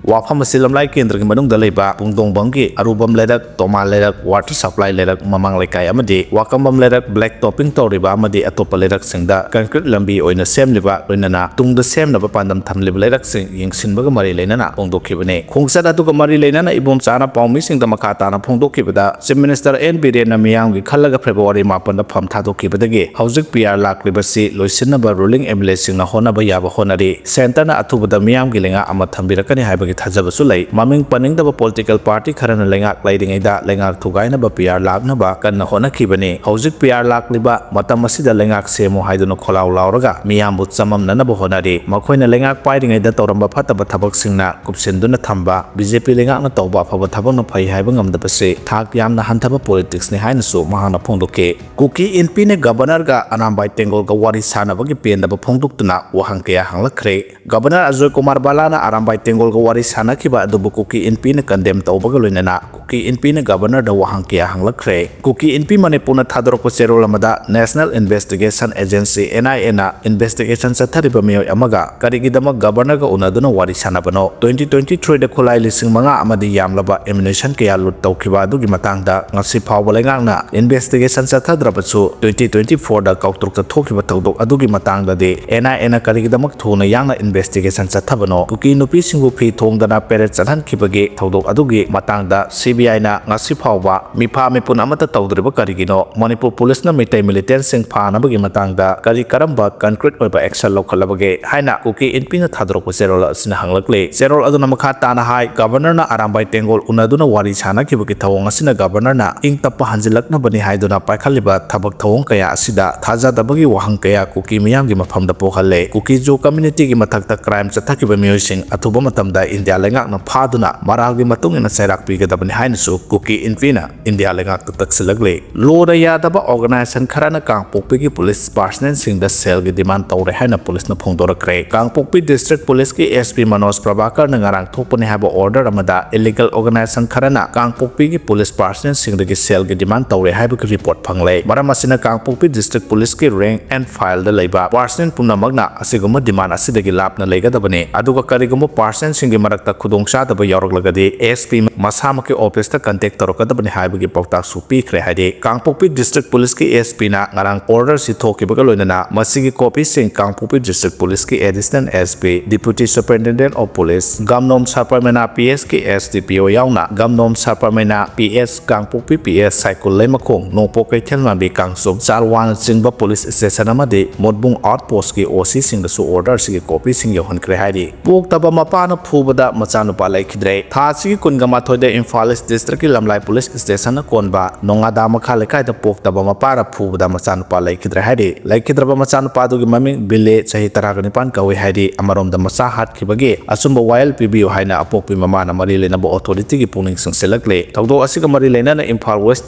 ꯋꯥꯐꯝ ꯑꯁꯤ ꯂꯝꯂꯥꯏ ꯀꯦꯟꯗ꯭ꯔꯒꯤ ꯃꯅꯨꯡꯗ ꯂꯩꯕ ꯄꯨꯡꯗꯣꯡꯕꯝꯒꯤ ꯑꯔꯨꯕꯝ ꯂꯩꯔꯛ, ꯇꯣꯃꯥ ꯂꯩꯔꯛ, ꯋꯥꯇꯔ ꯁꯄ꯭ꯂꯥꯏ ꯂꯩꯔꯛ ꯃꯃꯥꯡ ꯂꯩꯀꯥꯏ ꯑꯃꯗꯤ ꯋꯥꯀꯝꯕꯝ ꯂꯩꯔꯛ, ꯕ꯭ꯂꯦꯛ ꯇꯣꯞꯄꯤꯡ ꯇꯧꯔꯤꯕ ꯑꯃꯗꯤ ꯑꯇꯣꯞꯄ ꯂꯩꯔꯛꯁꯤꯡꯗ ꯀꯟꯀ꯭ꯔꯤꯠ ꯂꯝꯕꯤ ꯑꯣꯏꯅ ꯁꯦꯝꯂꯤꯕ, ꯂꯣꯏꯅꯅ ꯇꯨꯡꯗ ꯁꯦꯝꯅꯕ ꯄꯥꯟꯗꯝ ꯊꯝꯂꯤꯕ ꯂꯩꯔꯛꯁꯤꯡ ꯌꯦꯡꯁꯤꯟꯕꯒ ꯃꯔꯤ ꯂꯩꯅꯅ ꯐꯣꯡꯗꯣꯛꯈꯤꯕꯅꯤ꯫ ꯈꯣꯡꯆꯠ ꯑꯗꯨꯒ ꯃꯔꯤ ꯂꯩꯅꯅ ꯏꯕꯣꯝꯆꯥꯅ ꯄꯥꯎꯃꯤꯁꯤꯡꯗ ꯃꯈꯥ ꯇꯥꯅ ꯐꯣꯡꯗꯣꯛꯈꯤꯕꯗ, ꯆꯤꯐ ꯃꯤꯅꯤꯁꯇꯔ ꯑꯦꯟ ꯕꯤꯔꯦꯟꯅ ꯃꯤꯌꯥꯝꯒꯤ ꯈꯜꯂꯒ ꯐꯦꯕ꯭ꯔꯨꯋꯥꯔꯤ ꯃꯥꯄꯟꯗ ꯐꯝ ꯊꯥꯗꯣꯛꯈꯤꯕꯗꯒꯤ ꯍꯧꯖꯤꯛ ꯄꯤ ꯑꯥꯔ ꯂꯥꯛꯂꯤꯕꯁꯤ ꯂꯣꯏꯁꯤꯟꯅꯕ ꯔꯨꯂꯤꯡ ꯑꯦꯝ ꯑꯦꯜ ꯑꯦꯁꯤꯡꯅ ꯍꯣꯠꯅꯕ ꯌꯥꯕ ꯍꯣꯠꯅꯔꯤ꯫ ꯁꯦꯟꯇꯔꯅ ꯑꯊꯨꯕꯗ ꯃꯤꯌꯥꯝꯒꯤ ꯂꯩꯉꯥꯛ ꯑꯃ ꯊꯝꯕꯤꯔꯛꯀꯅꯤ ꯍꯥꯏꯕꯒꯤ ꯊꯥꯖꯕꯁꯨ ꯂꯩ꯫ ꯃꯃꯤꯡ ꯄꯟꯅꯤꯡꯗꯕ ꯄꯣꯂꯤꯇꯤꯀꯦꯜ ꯄꯥꯔꯇꯤ ꯈꯔꯅ ꯂꯩꯉꯥꯛ ꯂꯩꯔꯤꯉꯩꯗ ꯂꯩꯉꯥꯛ ꯊꯨꯒꯥꯏꯅꯕ ꯄꯤ ꯑꯥꯔ ꯂꯥꯛꯅꯕ ꯀꯟꯅ ꯍꯣꯠꯅꯈꯤꯕꯅꯤ꯫ ꯍꯧꯖꯤꯛ ꯄꯤ ꯑꯥꯔ ꯂꯥꯛꯂꯤꯕ ꯃꯇꯝ ꯑꯁꯤꯗ ꯂꯩꯉꯥꯛ ꯁꯦꯝꯃꯨ ꯍꯥꯏꯗꯨꯅ ꯈꯣꯜꯂꯥꯎ ꯂꯥꯎꯔꯒ ꯃꯤꯌꯥꯝꯕꯨ ꯆꯃꯝꯅꯅꯕ ꯍꯣꯠꯅꯔꯤ꯫ ꯃꯈꯣꯏꯅ ꯂꯩꯉꯥꯛ ꯄꯥꯏꯔꯤꯉꯩꯗ ꯇꯧꯔꯝꯕ ꯐꯠꯇꯕ ꯊꯕꯛꯁꯤꯡꯅ ꯀꯨꯞꯁꯤꯟꯗꯨꯅ ꯊꯝꯕ꯫ ꯕꯤ ꯖꯦ ꯄꯤ ꯂꯩꯉꯥꯛꯅ ꯇꯧꯕ ꯑꯐꯕ ꯊꯕꯛꯅ ꯐꯩ ꯍꯥꯏꯕ ꯉꯝꯗꯕꯁꯤ ꯊꯥꯛ ꯌꯥꯝꯅ ꯍꯟꯊꯕ ꯄꯣꯂꯤꯇꯤꯛꯁꯅꯤ ꯍꯥꯏꯅꯁꯨ ꯃꯍꯥꯛꯅ ꯐꯣꯡꯗꯣꯛꯈꯤ꯫ ꯀꯨꯀꯤ ꯏꯟꯄꯤꯅ ꯒꯕꯔꯅꯔꯒ ꯑꯔꯥꯝꯕꯥꯏ ꯇꯦꯡꯒꯣꯜꯒ ꯋꯥꯔꯤ ꯁꯥꯟꯅꯕꯒꯤ ꯄꯦꯟꯗꯕ ꯐꯣꯡꯗꯣꯛꯇꯨꯅ ꯋꯥꯍꯪ ꯀꯌꯥ ꯍꯪꯂꯛꯈ꯭ꯔꯦ꯫ ꯒꯕꯔꯅꯔ ꯑꯖꯣꯏ ꯀꯨꯃꯥꯔ ꯕꯂꯥꯅ ꯑꯔꯥꯝꯕꯥꯏ ꯇꯦꯡꯒꯣꯜꯒ ꯋꯥꯔꯤ ꯁꯥꯟꯅꯈꯤꯕ ꯑꯗꯨꯕꯨ ꯀꯨꯀꯤ ꯏꯟꯄꯤꯅ ꯀꯟꯗꯦꯝ ꯇꯧꯕꯒ ꯂꯣꯏꯅꯅ ꯀꯨꯀꯤ ꯏꯟꯄꯤꯅ ꯒꯕꯔꯅꯔꯗ ꯋꯥꯍꯪ ꯀꯌꯥ ꯍꯪꯂꯛꯈ꯭ꯔꯦ꯫ ꯀꯨꯀꯤ ꯏꯟꯄꯤ ꯃꯅꯤꯄꯨꯔꯅ ꯊꯥꯗꯣꯔꯛꯄ ꯆꯦꯔꯣꯜ ꯑꯃꯗ ꯅꯦꯁꯅꯦꯜ ꯏꯟꯚꯦꯁꯇꯤꯒꯦꯁꯟ ꯑꯦꯖꯦꯟꯁꯤ, ꯑꯦꯟ ꯑꯥꯏ ꯑꯦꯅ, ꯏꯟꯚꯦꯁꯇꯤꯒꯦꯁꯟ ꯆꯠꯊꯔꯤꯕ ꯃꯤꯑꯣꯏ ꯑꯃꯒ ꯀꯔꯤꯒꯤꯗꯃꯛ ꯒꯕꯔꯅꯔꯒ ꯎꯅꯗꯨꯅ ꯋꯥꯔꯤ ꯁꯥꯟꯅꯕꯅꯣ? ꯇ꯭ꯋꯦꯟꯇꯤ ꯇ꯭ꯋꯦꯟꯇꯤ ꯊ꯭ꯔꯤꯗ ꯈꯨꯠꯂꯥꯏ ꯂꯤꯁꯤꯡ ꯃꯉꯥ ꯑꯃꯗꯤ ꯌꯥꯝꯂꯕ ꯑꯦꯃꯨꯅꯤꯁꯟ ꯀꯌꯥ ꯂꯨꯠ ꯇꯧꯈꯤꯕ ꯑꯗꯨꯒꯤ ꯃꯇꯥꯡꯗ ꯉꯁꯤ ꯐꯥꯎꯕ ꯂꯩꯉꯥꯛꯅ ꯏꯟꯚꯦꯁꯇꯤꯒꯦꯁꯟ ꯆꯠꯊꯗ꯭ꯔꯕꯁꯨ, ꯇ꯭ꯋꯦꯟꯇꯤ ꯇ꯭ꯋꯦꯟꯇꯤ ꯐꯣꯔꯗ ꯀꯥꯎꯇ꯭ꯔꯨꯛꯇ ꯊꯣꯛꯈꯤꯕ ꯊꯧꯗꯣꯛ ꯑꯗꯨꯒꯤ ꯃꯇꯥꯡꯗꯗꯤ ꯑꯦꯟ ꯑꯥꯏ ꯑꯦꯅ ꯀꯔꯤꯒꯤꯗꯃꯛ ꯊꯨꯅ ꯌꯥꯡꯅ ꯏꯟꯚꯦꯁꯇꯤꯒꯦꯁꯟ ꯆꯠꯊꯕꯅꯣ? ꯀꯨꯀꯤ ꯅꯨꯄꯤꯁꯤꯡꯕꯨ ꯐꯤ ꯊꯣꯡꯗꯅ ꯄꯦꯔꯦꯗ ꯆꯠꯍꯟꯈꯤꯕꯒꯤ ꯊꯧꯗꯣꯛ ꯑꯗꯨꯒꯤ ꯃꯇꯥꯡꯗ ꯁꯤ ꯁꯤ ꯕꯤ ꯑꯥꯏꯅ ꯉꯁꯤ ꯐꯥꯎꯕ ꯃꯤꯐꯥ ꯃꯤꯄꯨꯟ ꯑꯃꯠꯇ ꯇꯧꯗ꯭ꯔꯤꯕ ꯀꯔꯤꯒꯤꯅꯣ? ꯃꯅꯤꯄꯨꯔ ꯄꯨꯂꯤꯁꯅ ꯃꯤꯇꯩ ꯃꯤꯂꯤꯇꯦꯟꯁꯤꯡ ꯐꯥꯅꯕꯒꯤ ꯃꯇꯥꯡꯗ ꯀꯔꯤ ꯀꯔꯝꯕ concrete ꯑꯣꯏꯕ action ꯂꯧꯈꯠꯂꯕꯒꯦ ꯍꯥꯏꯅ ꯀꯨꯀꯤ ꯏꯟꯄꯤꯅ ꯊꯥꯗꯣꯔꯛꯄ ꯆꯦꯔꯣꯜ ꯑꯁꯤꯅ ꯍꯪꯂꯛꯂꯤ꯫ ꯆꯦꯔꯣꯜ ꯑꯗꯨꯅ ꯃꯈꯥ ꯇꯥꯅ ꯍꯥꯏ, Governorꯅ ꯑꯔꯥꯝꯕꯥꯏ ꯇꯦꯡꯒꯣꯜ ꯎꯅꯗꯨꯅ ꯋꯥꯔꯤ ꯁꯥꯅꯈꯤꯕꯒꯤ ꯊꯧꯑꯣꯡ ꯑꯁꯤꯅ Governorꯅ ꯏꯪ ꯇꯞꯄ ꯍꯟꯖꯤꯜꯂꯛꯅꯕꯅꯤ ꯍꯥꯏꯗꯨꯅ ꯄꯥꯏꯈꯠꯂꯤꯕ ꯊꯕꯛ ꯊꯧꯑꯣꯡ ꯀꯌꯥ ꯑꯁꯤꯗ ꯊꯥꯖꯗꯕꯒꯤ ꯋꯥꯍꯪ ꯀꯌꯥ ꯀꯨꯀꯤ ꯃꯤꯌꯥꯝꯒꯤ ꯃꯐꯝꯗ ꯄꯣꯛꯍꯜꯂꯦ꯫ ꯀꯨꯀꯤ ꯖꯨ communityꯒꯤ ꯃꯊꯛꯇ crime ꯆꯠꯊꯈꯤꯕ ꯃꯤꯑꯣꯏꯁꯤꯡ ꯑꯊꯨꯕ ꯃꯇꯝꯗ ꯏꯟꯗꯤꯌꯥ ꯂꯩꯉꯥꯛꯅ ꯐꯥꯗꯨꯅ ꯃꯔꯥꯜꯒꯤ ꯃꯇꯨꯡ ꯏꯟꯅ ꯆꯩꯔꯥꯛ ꯄꯤꯒꯗꯕꯅꯤ ꯍꯥꯏꯅꯁꯨ ꯀꯨꯀꯤ ꯏꯟꯄꯤꯅ ꯏꯟꯗꯤꯌꯥ ꯂꯩꯉꯥꯛꯇ ꯇꯛꯁꯤꯜꯂꯛꯂꯤ꯫ ꯂꯣꯗ ꯌꯥꯗꯕ organization ꯈꯔꯅ ꯀꯥꯡꯄꯣꯛꯄꯤꯒꯤ ꯄꯨꯂꯤꯁ personnelꯁꯤꯡꯗ ꯁꯦꯜꯒꯤ demand ꯇꯧꯔꯦ ꯍꯥꯏꯅ ꯄꯨꯂꯤꯁꯅ ꯐꯣꯡꯗꯣꯔꯛꯈ꯭ꯔꯦ꯫ ꯀꯥꯡꯄꯣꯛꯄꯤ district ꯄꯨꯂꯤꯁꯀꯤ S P ꯃꯅꯣꯖ ꯄ꯭ꯔꯚꯥꯀꯔꯅ ꯉꯔꯥꯡ ꯊꯣꯛꯄꯅꯤ ꯍꯥꯏꯕ order ꯑꯃꯗ illegal organization ꯈꯔꯅ ꯀꯥꯡꯄꯣꯛꯄꯤꯒꯤ ꯄꯨꯂꯤꯁ personnelꯁꯤꯡꯗꯒꯤ ꯁꯦꯜꯒꯤ demand ꯇꯧꯔꯦ ꯍꯥꯏꯕꯒꯤ report ꯐꯪꯂꯦ꯫ ꯃꯔꯝ ꯑꯁꯤꯅ ꯀꯥꯡꯄꯣꯛꯄꯤ district ꯄꯨꯂꯤꯁꯀꯤ rank and fileꯗ ꯂꯩꯕ personnel ꯄꯨꯝꯅꯃꯛꯅ ꯑꯁꯤꯒꯨꯝꯕ demand ꯑꯁꯤꯗꯒꯤ ꯂꯥꯞꯅ ꯂꯩꯒꯗꯕꯅꯤ꯫ ꯑꯗꯨꯒ ꯀꯔꯤꯒꯨꯝꯕ personnelꯁꯤꯡꯒꯤ ꯃꯔꯛꯇ ꯈꯨꯗꯣꯡꯆꯥꯗꯕ ꯌꯥꯎꯔꯛꯂꯒꯗꯤ S P ꯃꯁꯥꯃꯛꯀꯤ officeꯇ contact ꯇꯧꯔꯛꯀꯗꯕꯅꯤ ꯍꯥꯏꯕꯒꯤ ꯄꯥꯎꯇꯥꯛꯁꯨ ꯄꯤꯈ꯭ꯔꯦ ꯍꯥꯏꯗꯤ ꯀꯥꯡꯄꯣꯛꯄꯤ district ꯄꯨꯂꯤꯁꯀꯤ S Pꯅ ꯉꯔꯥꯡ orderꯁꯤ ꯊꯣꯛꯈꯤꯕꯒ ꯂꯣꯏꯅꯅ ꯃꯁꯤꯒꯤ copyꯁꯤꯡ ꯀꯥꯡꯄꯣꯛꯄꯤ district ꯄꯨꯂꯤꯁꯀꯤ Additional S P, Deputy Superintendent of Police, ꯒꯝꯅꯣꯝ ꯁꯕꯔꯃꯦꯅꯥ P S ꯀꯤ S D P O ꯌꯥꯎꯅ ꯒꯝꯅꯣꯝ ꯁꯕꯔꯃꯦꯅꯥ P S, ꯀꯥꯡꯄꯣꯛꯄꯤ P S, ꯁꯥꯏꯀꯨꯜ ꯂꯩꯃꯈꯣꯡ, ꯅꯣꯡꯄꯣꯛ ꯀꯩꯊꯦꯜ ꯃꯥꯟꯕꯤ ꯀꯥꯡꯆꯨꯞ, ꯆꯥꯔꯋꯥꯅꯆꯤꯡꯕ police station ꯑꯃꯗꯤ ꯃꯣꯠꯕꯨꯡ outpostꯀꯤ OCꯁꯤꯡꯗꯁꯨ orderꯁꯤꯒꯤ copyꯁꯤꯡ ꯌꯧꯍꯟꯈ꯭ꯔꯦ ꯍꯥꯏꯔꯤ꯫ ꯄꯣꯛꯇꯕ ꯃꯄꯥꯅ ꯐꯨꯕꯗ ꯃꯆꯥꯅꯨꯄꯥ ꯂꯩꯈꯤꯗ꯭ꯔꯦ꯫ ꯊꯥ ꯑꯁꯤꯒꯤ ꯀꯨꯟꯒ ꯃꯥꯊꯣꯏꯗ ꯏꯝꯐꯥꯜ East districtꯀꯤ ꯂꯝꯂꯥꯏ police stationꯅ ꯀꯣꯟꯕ ꯅꯣꯉꯥꯗꯥ ꯃꯈꯥ ꯂꯩꯀꯥꯏꯗ ꯄꯣꯛꯇꯕ ꯃꯄꯥꯅ ꯐꯨꯕꯗ ꯃꯆꯥꯅꯨꯄꯥ ꯂꯩꯈꯤꯗ꯭ꯔꯦ ꯍꯥꯏꯔꯤ꯫ ꯂꯩꯈꯤꯗ꯭ꯔꯕ ꯃꯆꯥꯅꯨꯄꯥꯗꯨꯒꯤ ꯃꯃꯤꯡ ꯕꯤꯂꯦ, ꯆꯍꯤ ꯇꯔꯥꯒ ꯅꯤꯄꯥꯟ ꯀꯧꯏ ꯍꯥꯏꯔꯤ꯫ ꯑꯃꯔꯣꯝꯗ ꯃꯆꯥ ꯍꯥꯠꯈꯤꯕꯒꯤ ꯑꯆꯨꯝꯕ ꯋꯥꯌꯦꯜ ꯄꯤꯕꯤꯌꯨ ꯍꯥꯏꯅ ꯑꯄꯣꯛꯄꯤ ꯃꯃꯥꯅ ꯃꯔꯤ ꯂꯩꯅꯕ authorityꯒꯤ ꯄꯨꯛꯅꯤꯡ ꯆꯤꯡꯁꯤꯜꯂꯛꯂꯤ꯫ ꯊꯧꯗꯣꯛ ꯑꯁꯤꯒ ꯃꯔꯤ ꯂꯩꯅꯅ ꯏꯝꯐꯥꯜ West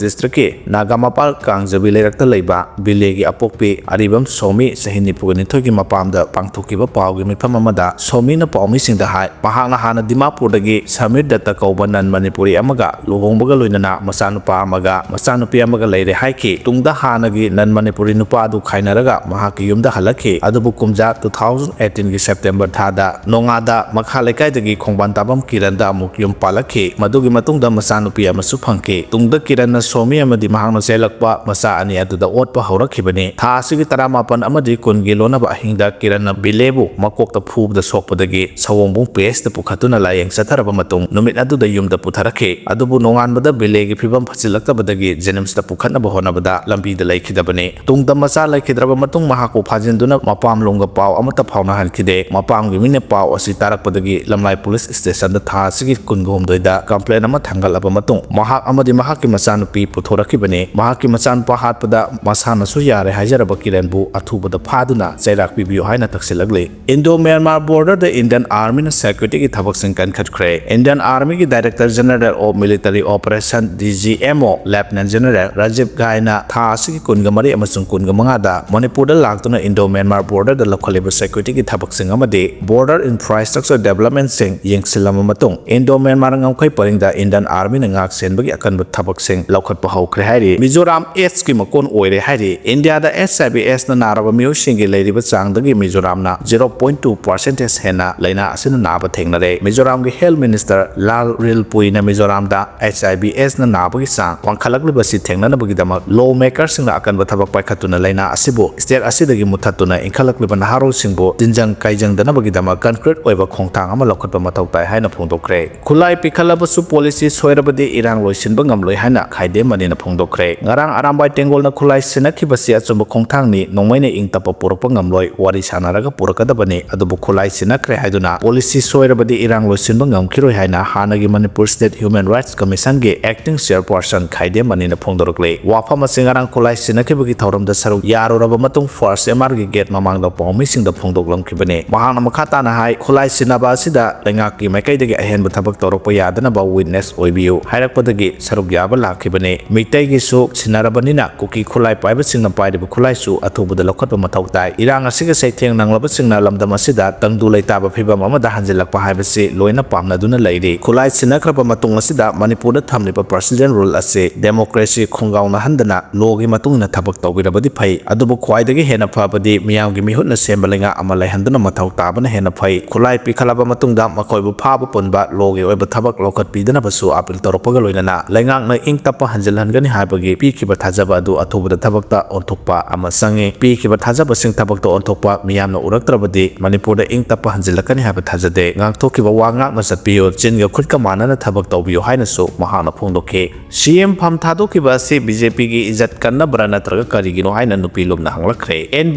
districtꯀꯤ ꯅꯥꯒꯥꯃꯄꯥꯜ ꯀꯥꯡꯖꯕꯤ ꯂꯩꯔꯛꯇ ꯂꯩꯕ ꯕꯤꯂꯦꯒꯤ ꯑꯄꯣꯛꯄꯤ ꯑꯔꯤꯕꯝ ꯁꯣꯃꯤ, ꯆꯍꯤ ꯅꯤꯐꯨꯒ ꯅꯤꯊꯣꯏꯒꯤ ꯃꯄꯥꯝꯗ ꯄꯥꯡꯊꯣꯛꯈꯤꯕ ꯄꯥꯎꯒꯤ ꯃꯤꯐꯝ ꯑꯃꯗ ꯁꯣꯃꯤꯅ ꯄꯥꯎꯃꯤꯁꯤꯡꯗ ꯍꯥꯏ, ꯃꯍꯥꯛꯅ ꯍꯥꯟꯅ ꯗꯤꯃꯥꯄꯨꯔꯗꯒꯤ ꯁꯃꯤꯔ ꯗꯠꯇ ꯀꯧꯕ non Manipuri ꯑꯃꯒ ꯂꯨꯍꯣꯡꯕꯒ ꯂꯣꯏꯅꯅ ꯃꯆꯥꯅꯨꯄꯥ ꯑꯃꯒ ꯃꯆꯥꯅꯨꯄꯤ ꯑꯃꯒ ꯂꯩꯔꯦ ꯍꯥꯏꯈꯤ꯫ ꯇꯨꯡꯗ ꯍꯥꯟꯅꯒꯤ non Manipuri ꯅꯨꯄꯥ ꯑꯗꯨ ꯈꯥꯏꯅꯔꯒ ꯃꯍꯥꯛꯀꯤ ꯌꯨꯝꯗ ꯍꯜꯂꯛꯈꯤ꯫ ꯑꯗꯨꯕꯨ ꯀꯨꯝꯖꯥ two thousand eighteenꯒꯤ September ꯊꯥꯗ ꯅꯣꯉꯥꯗ ꯃꯈꯥ ꯂꯩꯀꯥꯏꯗꯒꯤ ꯈꯣꯡꯕꯥꯟ ꯇꯥꯕꯝ ꯀꯤꯔꯟꯗ ꯑꯃꯨꯛ ꯌꯨꯝ ꯄꯥꯜꯂꯛꯈꯤ꯫ ꯃꯗꯨꯒꯤ ꯃꯇꯨꯡꯗ ꯃꯆꯥꯅꯨꯄꯤ ꯑꯃꯁꯨ ꯐꯪꯈꯤ꯫ ꯇꯨꯡꯗ ꯀꯤꯔꯟꯅ ꯁꯣꯃꯤ ꯑꯃꯗꯤ ꯃꯍꯥꯛꯅ ꯆꯦꯜꯂꯛꯄ ꯃꯆꯥ ꯑꯅꯤ ꯑꯗꯨꯗ ꯑꯣꯠꯄ ꯍꯧꯔꯛꯈꯤꯕꯅꯤ꯫ ꯊꯥ ꯑꯁꯤꯒꯤ ꯇꯔꯥꯃꯥꯄꯟ ꯑꯃꯗꯤ ꯀꯨꯟꯒꯤ ꯂꯣꯟꯅꯕ ꯑꯍꯤꯡꯗ ꯀꯤꯔꯟꯅ ꯕꯤꯂꯦꯕꯨ ꯃꯀꯣꯛꯇ ꯐꯨꯕꯗ ꯁꯣꯛꯄꯗꯒꯤ ꯁꯑꯣꯡꯕꯨꯡ P H ꯇ ꯄꯨꯈꯠꯇꯨꯅ ꯂꯥꯌꯦꯡ ꯆꯠꯊꯔꯕ ꯃꯇꯨꯡ ꯅꯨꯃꯤꯠ ꯑꯗꯨꯗ ꯌꯨꯝꯗ ꯄꯨꯊꯔꯛꯈꯤ꯫ ꯑꯗꯨꯕꯨ ꯅꯣꯡꯉꯥꯟꯕꯗ ꯕꯤꯂꯦꯒꯤ ꯐꯤꯕꯝ ꯐꯠꯆꯤꯜꯂꯛꯇꯕꯗꯒꯤ ꯖꯦꯅꯤꯝꯁꯇ ꯄꯨꯈꯠꯅꯕ ꯍꯣꯠꯅꯕꯗ ꯂꯝꯕꯤꯗ ꯂꯩꯈꯤꯗꯕꯅꯤ꯫ ꯇꯨꯡꯗ ꯃꯆꯥ ꯂꯩꯈꯤꯗ꯭ꯔꯕ ꯃꯇꯨꯡ ꯃꯍꯥꯛꯄꯨ ꯐꯥꯖꯤꯟꯗꯨꯅ ꯃꯄꯥꯝꯂꯣꯝꯒ ꯄꯥꯎ ꯑꯃꯠꯇ ꯐꯥꯎꯅꯍꯟꯈꯤꯗꯦ꯫ ꯃꯄꯥꯝꯒꯤ ꯃꯤꯅ ꯄꯥꯎ ꯑꯁꯤ ꯇꯥꯔꯛꯄꯗꯒꯤ ꯂꯝꯂꯥꯏ ꯄꯨꯂꯤꯁ ꯁ꯭ꯇꯦꯁꯟꯗ ꯊꯥ ꯑꯁꯤꯒꯤ ꯀꯨꯟꯒ ꯍꯨꯝꯗꯣꯏꯗ ꯀꯝꯄ꯭ꯂꯦꯟ ꯑꯃ ꯊꯥꯡꯒꯠꯂꯕ ꯃꯇꯨꯡ ꯃꯍꯥꯛ ꯑꯃꯗꯤ ꯃꯍꯥꯛꯀꯤ ꯃꯆꯥꯅꯨꯄꯤ ꯄꯨꯊꯣꯔꯛꯈꯤꯕꯅꯤ꯫ ꯃꯍꯥꯛꯀꯤ ꯃꯆꯥꯅꯨꯄꯥ ꯍꯥꯠꯄꯗ ꯃꯁꯥꯅꯁꯨ ꯌꯥꯔꯦ ꯍꯥꯏꯖꯔꯕ ꯀꯤꯔꯟꯕꯨ ꯑꯊꯨꯕꯗ ꯐꯥꯗꯨꯅ ꯆꯩꯔꯥꯛ ꯄꯤꯕꯤꯌꯨ ꯍꯥꯏꯅ ꯇꯛꯁꯤꯜꯂꯛꯂꯤ꯫ ꯏꯟꯗꯣ ꯃ꯭ꯌꯥꯟꯃꯥꯔ ꯕꯣꯔꯗꯔꯗ ꯏꯟꯗꯤꯌꯟ ꯑꯥꯔꯃꯤꯅ ꯁꯦꯀ꯭ꯌꯨꯔꯤꯇꯤꯒꯤ ꯊꯕꯛꯁꯤꯡ ꯀꯟꯈꯠꯈ꯭ꯔꯦ꯫ ꯏꯟꯗꯤꯌꯟ ꯑꯥꯔꯃꯤꯒꯤ Director General of Military Operation, D G M O, Lieutenant General Rajiv ꯒꯥꯏꯅ ꯊꯥ ꯑꯁꯤꯒꯤ ꯀꯨꯟꯒ ꯃꯔꯤ ꯑꯃꯁꯨꯡ ꯀꯨꯟꯒ ꯃꯉꯥꯗ ꯃꯅꯤꯄꯨꯔꯗ ꯂꯥꯛꯇꯨꯅ ꯏꯟꯗꯣ ꯃ꯭ꯌꯥꯟꯃꯥꯔ ꯕꯣꯔꯗꯔꯗ ꯂꯧꯈꯠꯂꯤꯕ ꯁꯦꯀ꯭ꯌꯨꯔꯤꯇꯤꯒꯤ ꯊꯕꯛꯁꯤꯡ ꯑꯃꯗꯤ ꯕꯣꯔꯗꯔ ꯏꯟꯐ꯭ꯔꯥꯁ꯭ꯇ꯭ꯔꯛꯆꯔ ꯗꯦꯕꯂꯞꯃꯦꯟꯠꯁꯤꯡ ꯌꯦꯡꯁꯤꯜꯂꯕ ꯃꯇꯨꯡ ꯏꯟꯗꯣ ꯃ꯭ꯌꯥꯟꯃꯥꯔ ꯉꯝꯈꯩ ꯄꯔꯤꯡꯗ ꯏꯟꯗꯤꯌꯟ ꯑꯥꯔꯃꯤꯅ ꯉꯥꯛ ꯁꯦꯟꯕꯒꯤ ꯑꯀꯟꯕ ꯊꯕꯛꯁꯤꯡ ꯂꯧꯈꯠꯄ ꯍꯧꯈ꯭ꯔꯦ ꯍꯥꯏꯔꯤ꯫ ꯃꯤꯖꯣꯔꯥꯝ ꯑꯦꯁꯀꯤ ꯃꯀꯣꯟ ꯑꯣꯏꯔꯦ ꯍꯥꯏꯔꯤ꯫ ꯏꯟꯗꯤꯌꯥꯗ H I V S ꯅ ꯅꯥꯔꯕ ꯃꯤꯑꯣꯏꯁꯤꯡꯒꯤ ꯂꯩꯔꯤꯕ ꯆꯥꯡꯗꯒꯤ ꯃꯤꯖꯣꯔꯥꯝꯅ zero point two percentage ꯍꯦꯟꯅ ꯂꯥꯏꯅꯥ ꯑꯁꯤꯅ ꯅꯥꯕ ꯊꯦꯡꯅꯔꯦ꯫ ꯃꯤꯖꯣꯔꯥꯝꯒꯤ Health Minister ꯂꯥꯜ ꯔꯤꯜꯄꯨꯏꯅ ꯃꯤꯖꯣꯔꯥꯝꯗ H I V S ꯅ ꯅꯥꯕꯒꯤ ꯆꯥꯡ ꯋꯥꯡꯈꯠꯂꯛꯂꯤꯕꯁꯤ ꯊꯦꯡꯅꯅꯕꯒꯤꯗꯃꯛ ꯂꯣ ꯃꯦꯀꯔꯁꯤꯡꯅ ꯑꯀꯟꯕ ꯊꯕꯛ ꯄꯥꯏꯈꯠꯇꯨꯅ ꯂꯥꯏꯅꯥ ꯑꯁꯤꯕꯨ ꯁ꯭ꯇꯦꯠ ꯑꯁꯤꯗꯒꯤ ꯃꯨꯠꯊꯠꯇꯨꯅ ꯏꯟꯈꯠꯂꯛꯂꯤꯕ ꯅꯍꯥꯔꯣꯜꯁꯤꯡꯕꯨ ꯇꯤꯟꯖꯪ ꯀꯥꯏꯖꯪꯗꯅꯕꯒꯤꯗꯃꯛ ꯀꯟꯀ꯭ꯔꯤꯠ ꯑꯣꯏꯕ ꯈꯣꯡꯊꯥꯡ ꯑꯃ ꯂꯧꯈꯠꯄ ꯃꯊꯧ ꯇꯥꯏ ꯍꯥꯏꯅ ꯐꯣꯡꯗꯣꯛꯈ꯭ꯔꯦ꯫ ꯈꯨꯠꯂꯥꯏ ꯄꯤꯈꯠꯂꯕꯁꯨ ꯄꯣꯂꯤꯁꯤ ꯁꯣꯏꯔꯕꯗꯤ ꯏꯔꯥꯡ ꯂꯣꯏꯁꯤꯟꯕ ꯉꯝꯂꯣꯏ ꯍꯥꯏꯅ ꯈꯥꯏꯗꯦꯝ ꯃꯅꯤꯅ ꯐꯣꯡꯗꯣꯛꯈ꯭ꯔꯦ꯫ ꯉꯔꯥꯡ ꯑꯔꯥꯝꯕꯥꯏ ꯇꯦꯡꯒꯣꯜꯅ ꯈꯨꯠꯂꯥꯏ ꯁꯤꯟꯅꯈꯤꯕꯁꯤ ꯑꯆꯨꯝꯕ ꯈꯣꯡꯊꯥꯡꯅꯤ, ꯅꯣꯡꯃꯩꯅ ꯏꯪ ꯇꯞꯄ ꯄꯨꯔꯛꯄ ꯉꯝꯂꯣꯏ, ꯋꯥꯔꯤ ꯁꯥꯟꯅꯔꯒ ꯄꯨꯔꯛꯀꯗꯕꯅꯤ, ꯑꯗꯨꯕꯨ ꯈꯨꯠꯂꯥꯏ ꯁꯤꯟꯅꯈ꯭ꯔꯦ ꯍꯥꯏꯗꯨꯅ ꯄꯣꯂꯤꯁꯤ ꯁꯣꯏꯔꯕꯗꯤ ꯏꯔꯥꯡ ꯂꯣꯏꯁꯤꯟꯕ ꯉꯝꯈꯤꯔꯣꯏ ꯍꯥꯏꯅ ꯍꯥꯟꯅꯒꯤ Manipur State Human Rights Commission ꯒꯤ Acting Chairperson ꯈꯥꯏꯗꯦꯝ ꯃꯅꯤꯅ ꯐꯣꯡꯗꯣꯔꯛꯂꯤ꯫ ꯋꯥꯐꯝ ꯑꯁꯤ ꯉꯔꯥꯡ ꯈꯨꯠꯂꯥꯏ ꯁꯤꯟꯅꯈꯤꯕꯒꯤ ꯊꯧꯔꯝꯗ ꯁꯔꯨꯛ ꯌꯥꯔꯨꯔꯕ ꯃꯇꯨꯡ First M R ꯒꯤ gate ꯃꯃꯥꯡꯗ ꯄꯥꯎꯃꯤꯁꯤꯡꯗ ꯐꯣꯡꯗꯣꯛꯂꯝꯈꯤꯕꯅꯤ꯫ ꯃꯍꯥꯛꯅ ꯃꯈꯥ ꯇꯥꯅ ꯍꯥꯏ, ꯈꯨꯠꯂꯥꯏ ꯁꯤꯟꯅꯕ ꯑꯁꯤꯗ ꯂꯩꯉꯥꯛꯀꯤ ꯃꯥꯏꯀꯩꯗꯒꯤ ꯑꯍꯦꯟꯕ ꯊꯕꯛ ꯇꯧꯔꯛꯄ ꯌꯥꯗꯅꯕ witness ꯑꯣꯏꯕꯤꯌꯨ ꯍꯥꯏꯔꯛꯄꯗꯒꯤ ꯁꯔꯨꯛ ꯌꯥꯕ ꯂꯥꯛꯈꯤꯕꯅꯤ꯫ ꯃꯤꯇꯩꯒꯤꯁꯨ ꯁꯤꯟꯅꯔꯕꯅꯤꯅ ꯀꯨꯀꯤ ꯈꯨꯠꯂꯥꯏ ꯄꯥꯏꯕꯁꯤꯡꯅ ꯄꯥꯏꯔꯤꯕ ꯈꯨꯠꯂꯥꯏꯁꯨ ꯑꯊꯨꯕꯗ ꯂꯧꯈꯠꯄ ꯃꯊꯧ ꯇꯥꯏ꯫ ꯏꯔꯥꯡ ꯑꯁꯤꯒ ꯆꯩꯊꯦꯡ ꯅꯪꯂꯕꯁꯤꯡꯅ ꯂꯝꯗꯝ ꯑꯁꯤꯗ ꯇꯪꯗꯨ ꯂꯩꯇꯥꯕ ꯐꯤꯕꯝ ꯑꯃꯗ ꯍꯟꯖꯤꯜꯂꯛꯄ ꯍꯥꯏꯕꯁꯤ ꯂꯣꯏꯅ ꯄꯥꯝꯅꯗꯨꯅ ꯂꯩꯔꯤ꯫ ꯈꯨꯠꯂꯥꯏ ꯁꯤꯟꯅꯈ꯭ꯔꯕ ꯃꯇꯨꯡ ꯑꯁꯤꯗ ꯃꯅꯤꯄꯨꯔꯗ ꯊꯝꯂꯤꯕ President Rule ꯑꯁꯤ democracy ꯈꯣꯡꯒꯥꯎꯅꯍꯟꯗꯅ law ꯒꯤ ꯃꯇꯨꯡ ꯏꯟꯅ ꯊꯕꯛ ꯇꯧꯕꯤꯔꯕꯗꯤ ꯐꯩ꯫ ꯑꯗꯨꯕꯨ ꯈ꯭ꯋꯥꯏꯗꯒꯤ ꯍꯦꯟꯅ ꯐꯕꯗꯤ ꯃꯤꯌꯥꯝꯒꯤ ꯃꯤꯍꯨꯠꯅ ꯁꯦꯝꯕ ꯂꯩꯉꯥꯛ ꯑꯃ ꯂꯩꯍꯟꯗꯨꯅ ꯃꯊꯧ ꯇꯥꯕꯅ ꯍꯦꯟꯅ ꯐꯩ꯫ ꯈꯨꯠꯂꯥꯏ ꯄꯤꯈꯠꯂꯕ ꯃꯇꯨꯡꯗ ꯃꯈꯣꯏꯕꯨ ꯐꯥꯕ ꯄꯨꯟꯕ law ꯒꯤ ꯑꯣꯏꯕ ꯊꯕꯛ ꯂꯧꯈꯠꯄꯤꯗꯅꯕꯁꯨ appeal ꯇꯧꯔꯛꯄꯒ ꯂꯣꯏꯅꯅ ꯂꯩꯉꯥꯛꯅ ꯏꯪ ꯇꯞꯄ ꯍꯟꯖꯤꯜꯍꯟꯒꯅꯤ ꯍꯥꯏꯕꯒꯤ ꯄꯤꯈꯤꯕ ꯊꯥꯖꯕ ꯑꯗꯨ ꯑꯊꯨꯕꯗ ꯊꯕꯛꯇ ꯑꯣꯟꯊꯣꯛꯄ ꯑꯃ ꯆꯪꯏ꯫ ꯄꯤꯈꯤꯕ ꯊꯥꯖꯕꯁꯤꯡ ꯊꯕꯛꯇ ꯑꯣꯟꯊꯣꯛꯄ ꯃꯤꯌꯥꯝꯅ ꯎꯔꯛꯇ꯭ꯔꯕꯗꯤ ꯃꯅꯤꯄꯨꯔꯗ ꯏꯪ ꯇꯞꯄ ꯍꯟꯖꯤꯜꯂꯛꯀꯅꯤ ꯍꯥꯏꯕ ꯊꯥꯖꯗꯦ꯫ ꯉꯥꯛꯊꯣꯛꯈꯤꯕ ꯋꯥ ꯉꯥꯛꯅ ꯆꯠꯄꯤꯌꯨ, ꯆꯤꯟꯒ ꯈꯨꯠꯀ ꯃꯥꯟꯅꯅ ꯊꯕꯛ ꯇꯧꯕꯤꯌꯨ ꯍꯥꯏ ꯍꯥꯏꯅꯁꯨ ꯃꯍꯥꯛꯅ ꯐꯣꯡꯗꯣꯛꯈꯤ꯫ ꯁꯤ ꯑꯦꯝ ꯐꯝ ꯊꯥꯗꯣꯛꯈꯤꯕ ꯑꯁꯤ ꯕꯤ ꯖꯦ ꯄꯤꯒꯤ ꯏꯖꯠ ꯀꯟꯅꯕ꯭ꯔꯥ ꯅꯠꯇ꯭ꯔꯒ ꯀꯔꯤꯒꯤꯅꯣ ꯍꯥꯏꯅ ꯅꯨꯄꯤ ꯂꯨꯞꯅ ꯍꯪꯂꯛꯈ꯭ꯔꯦ꯫ ꯑꯦꯟ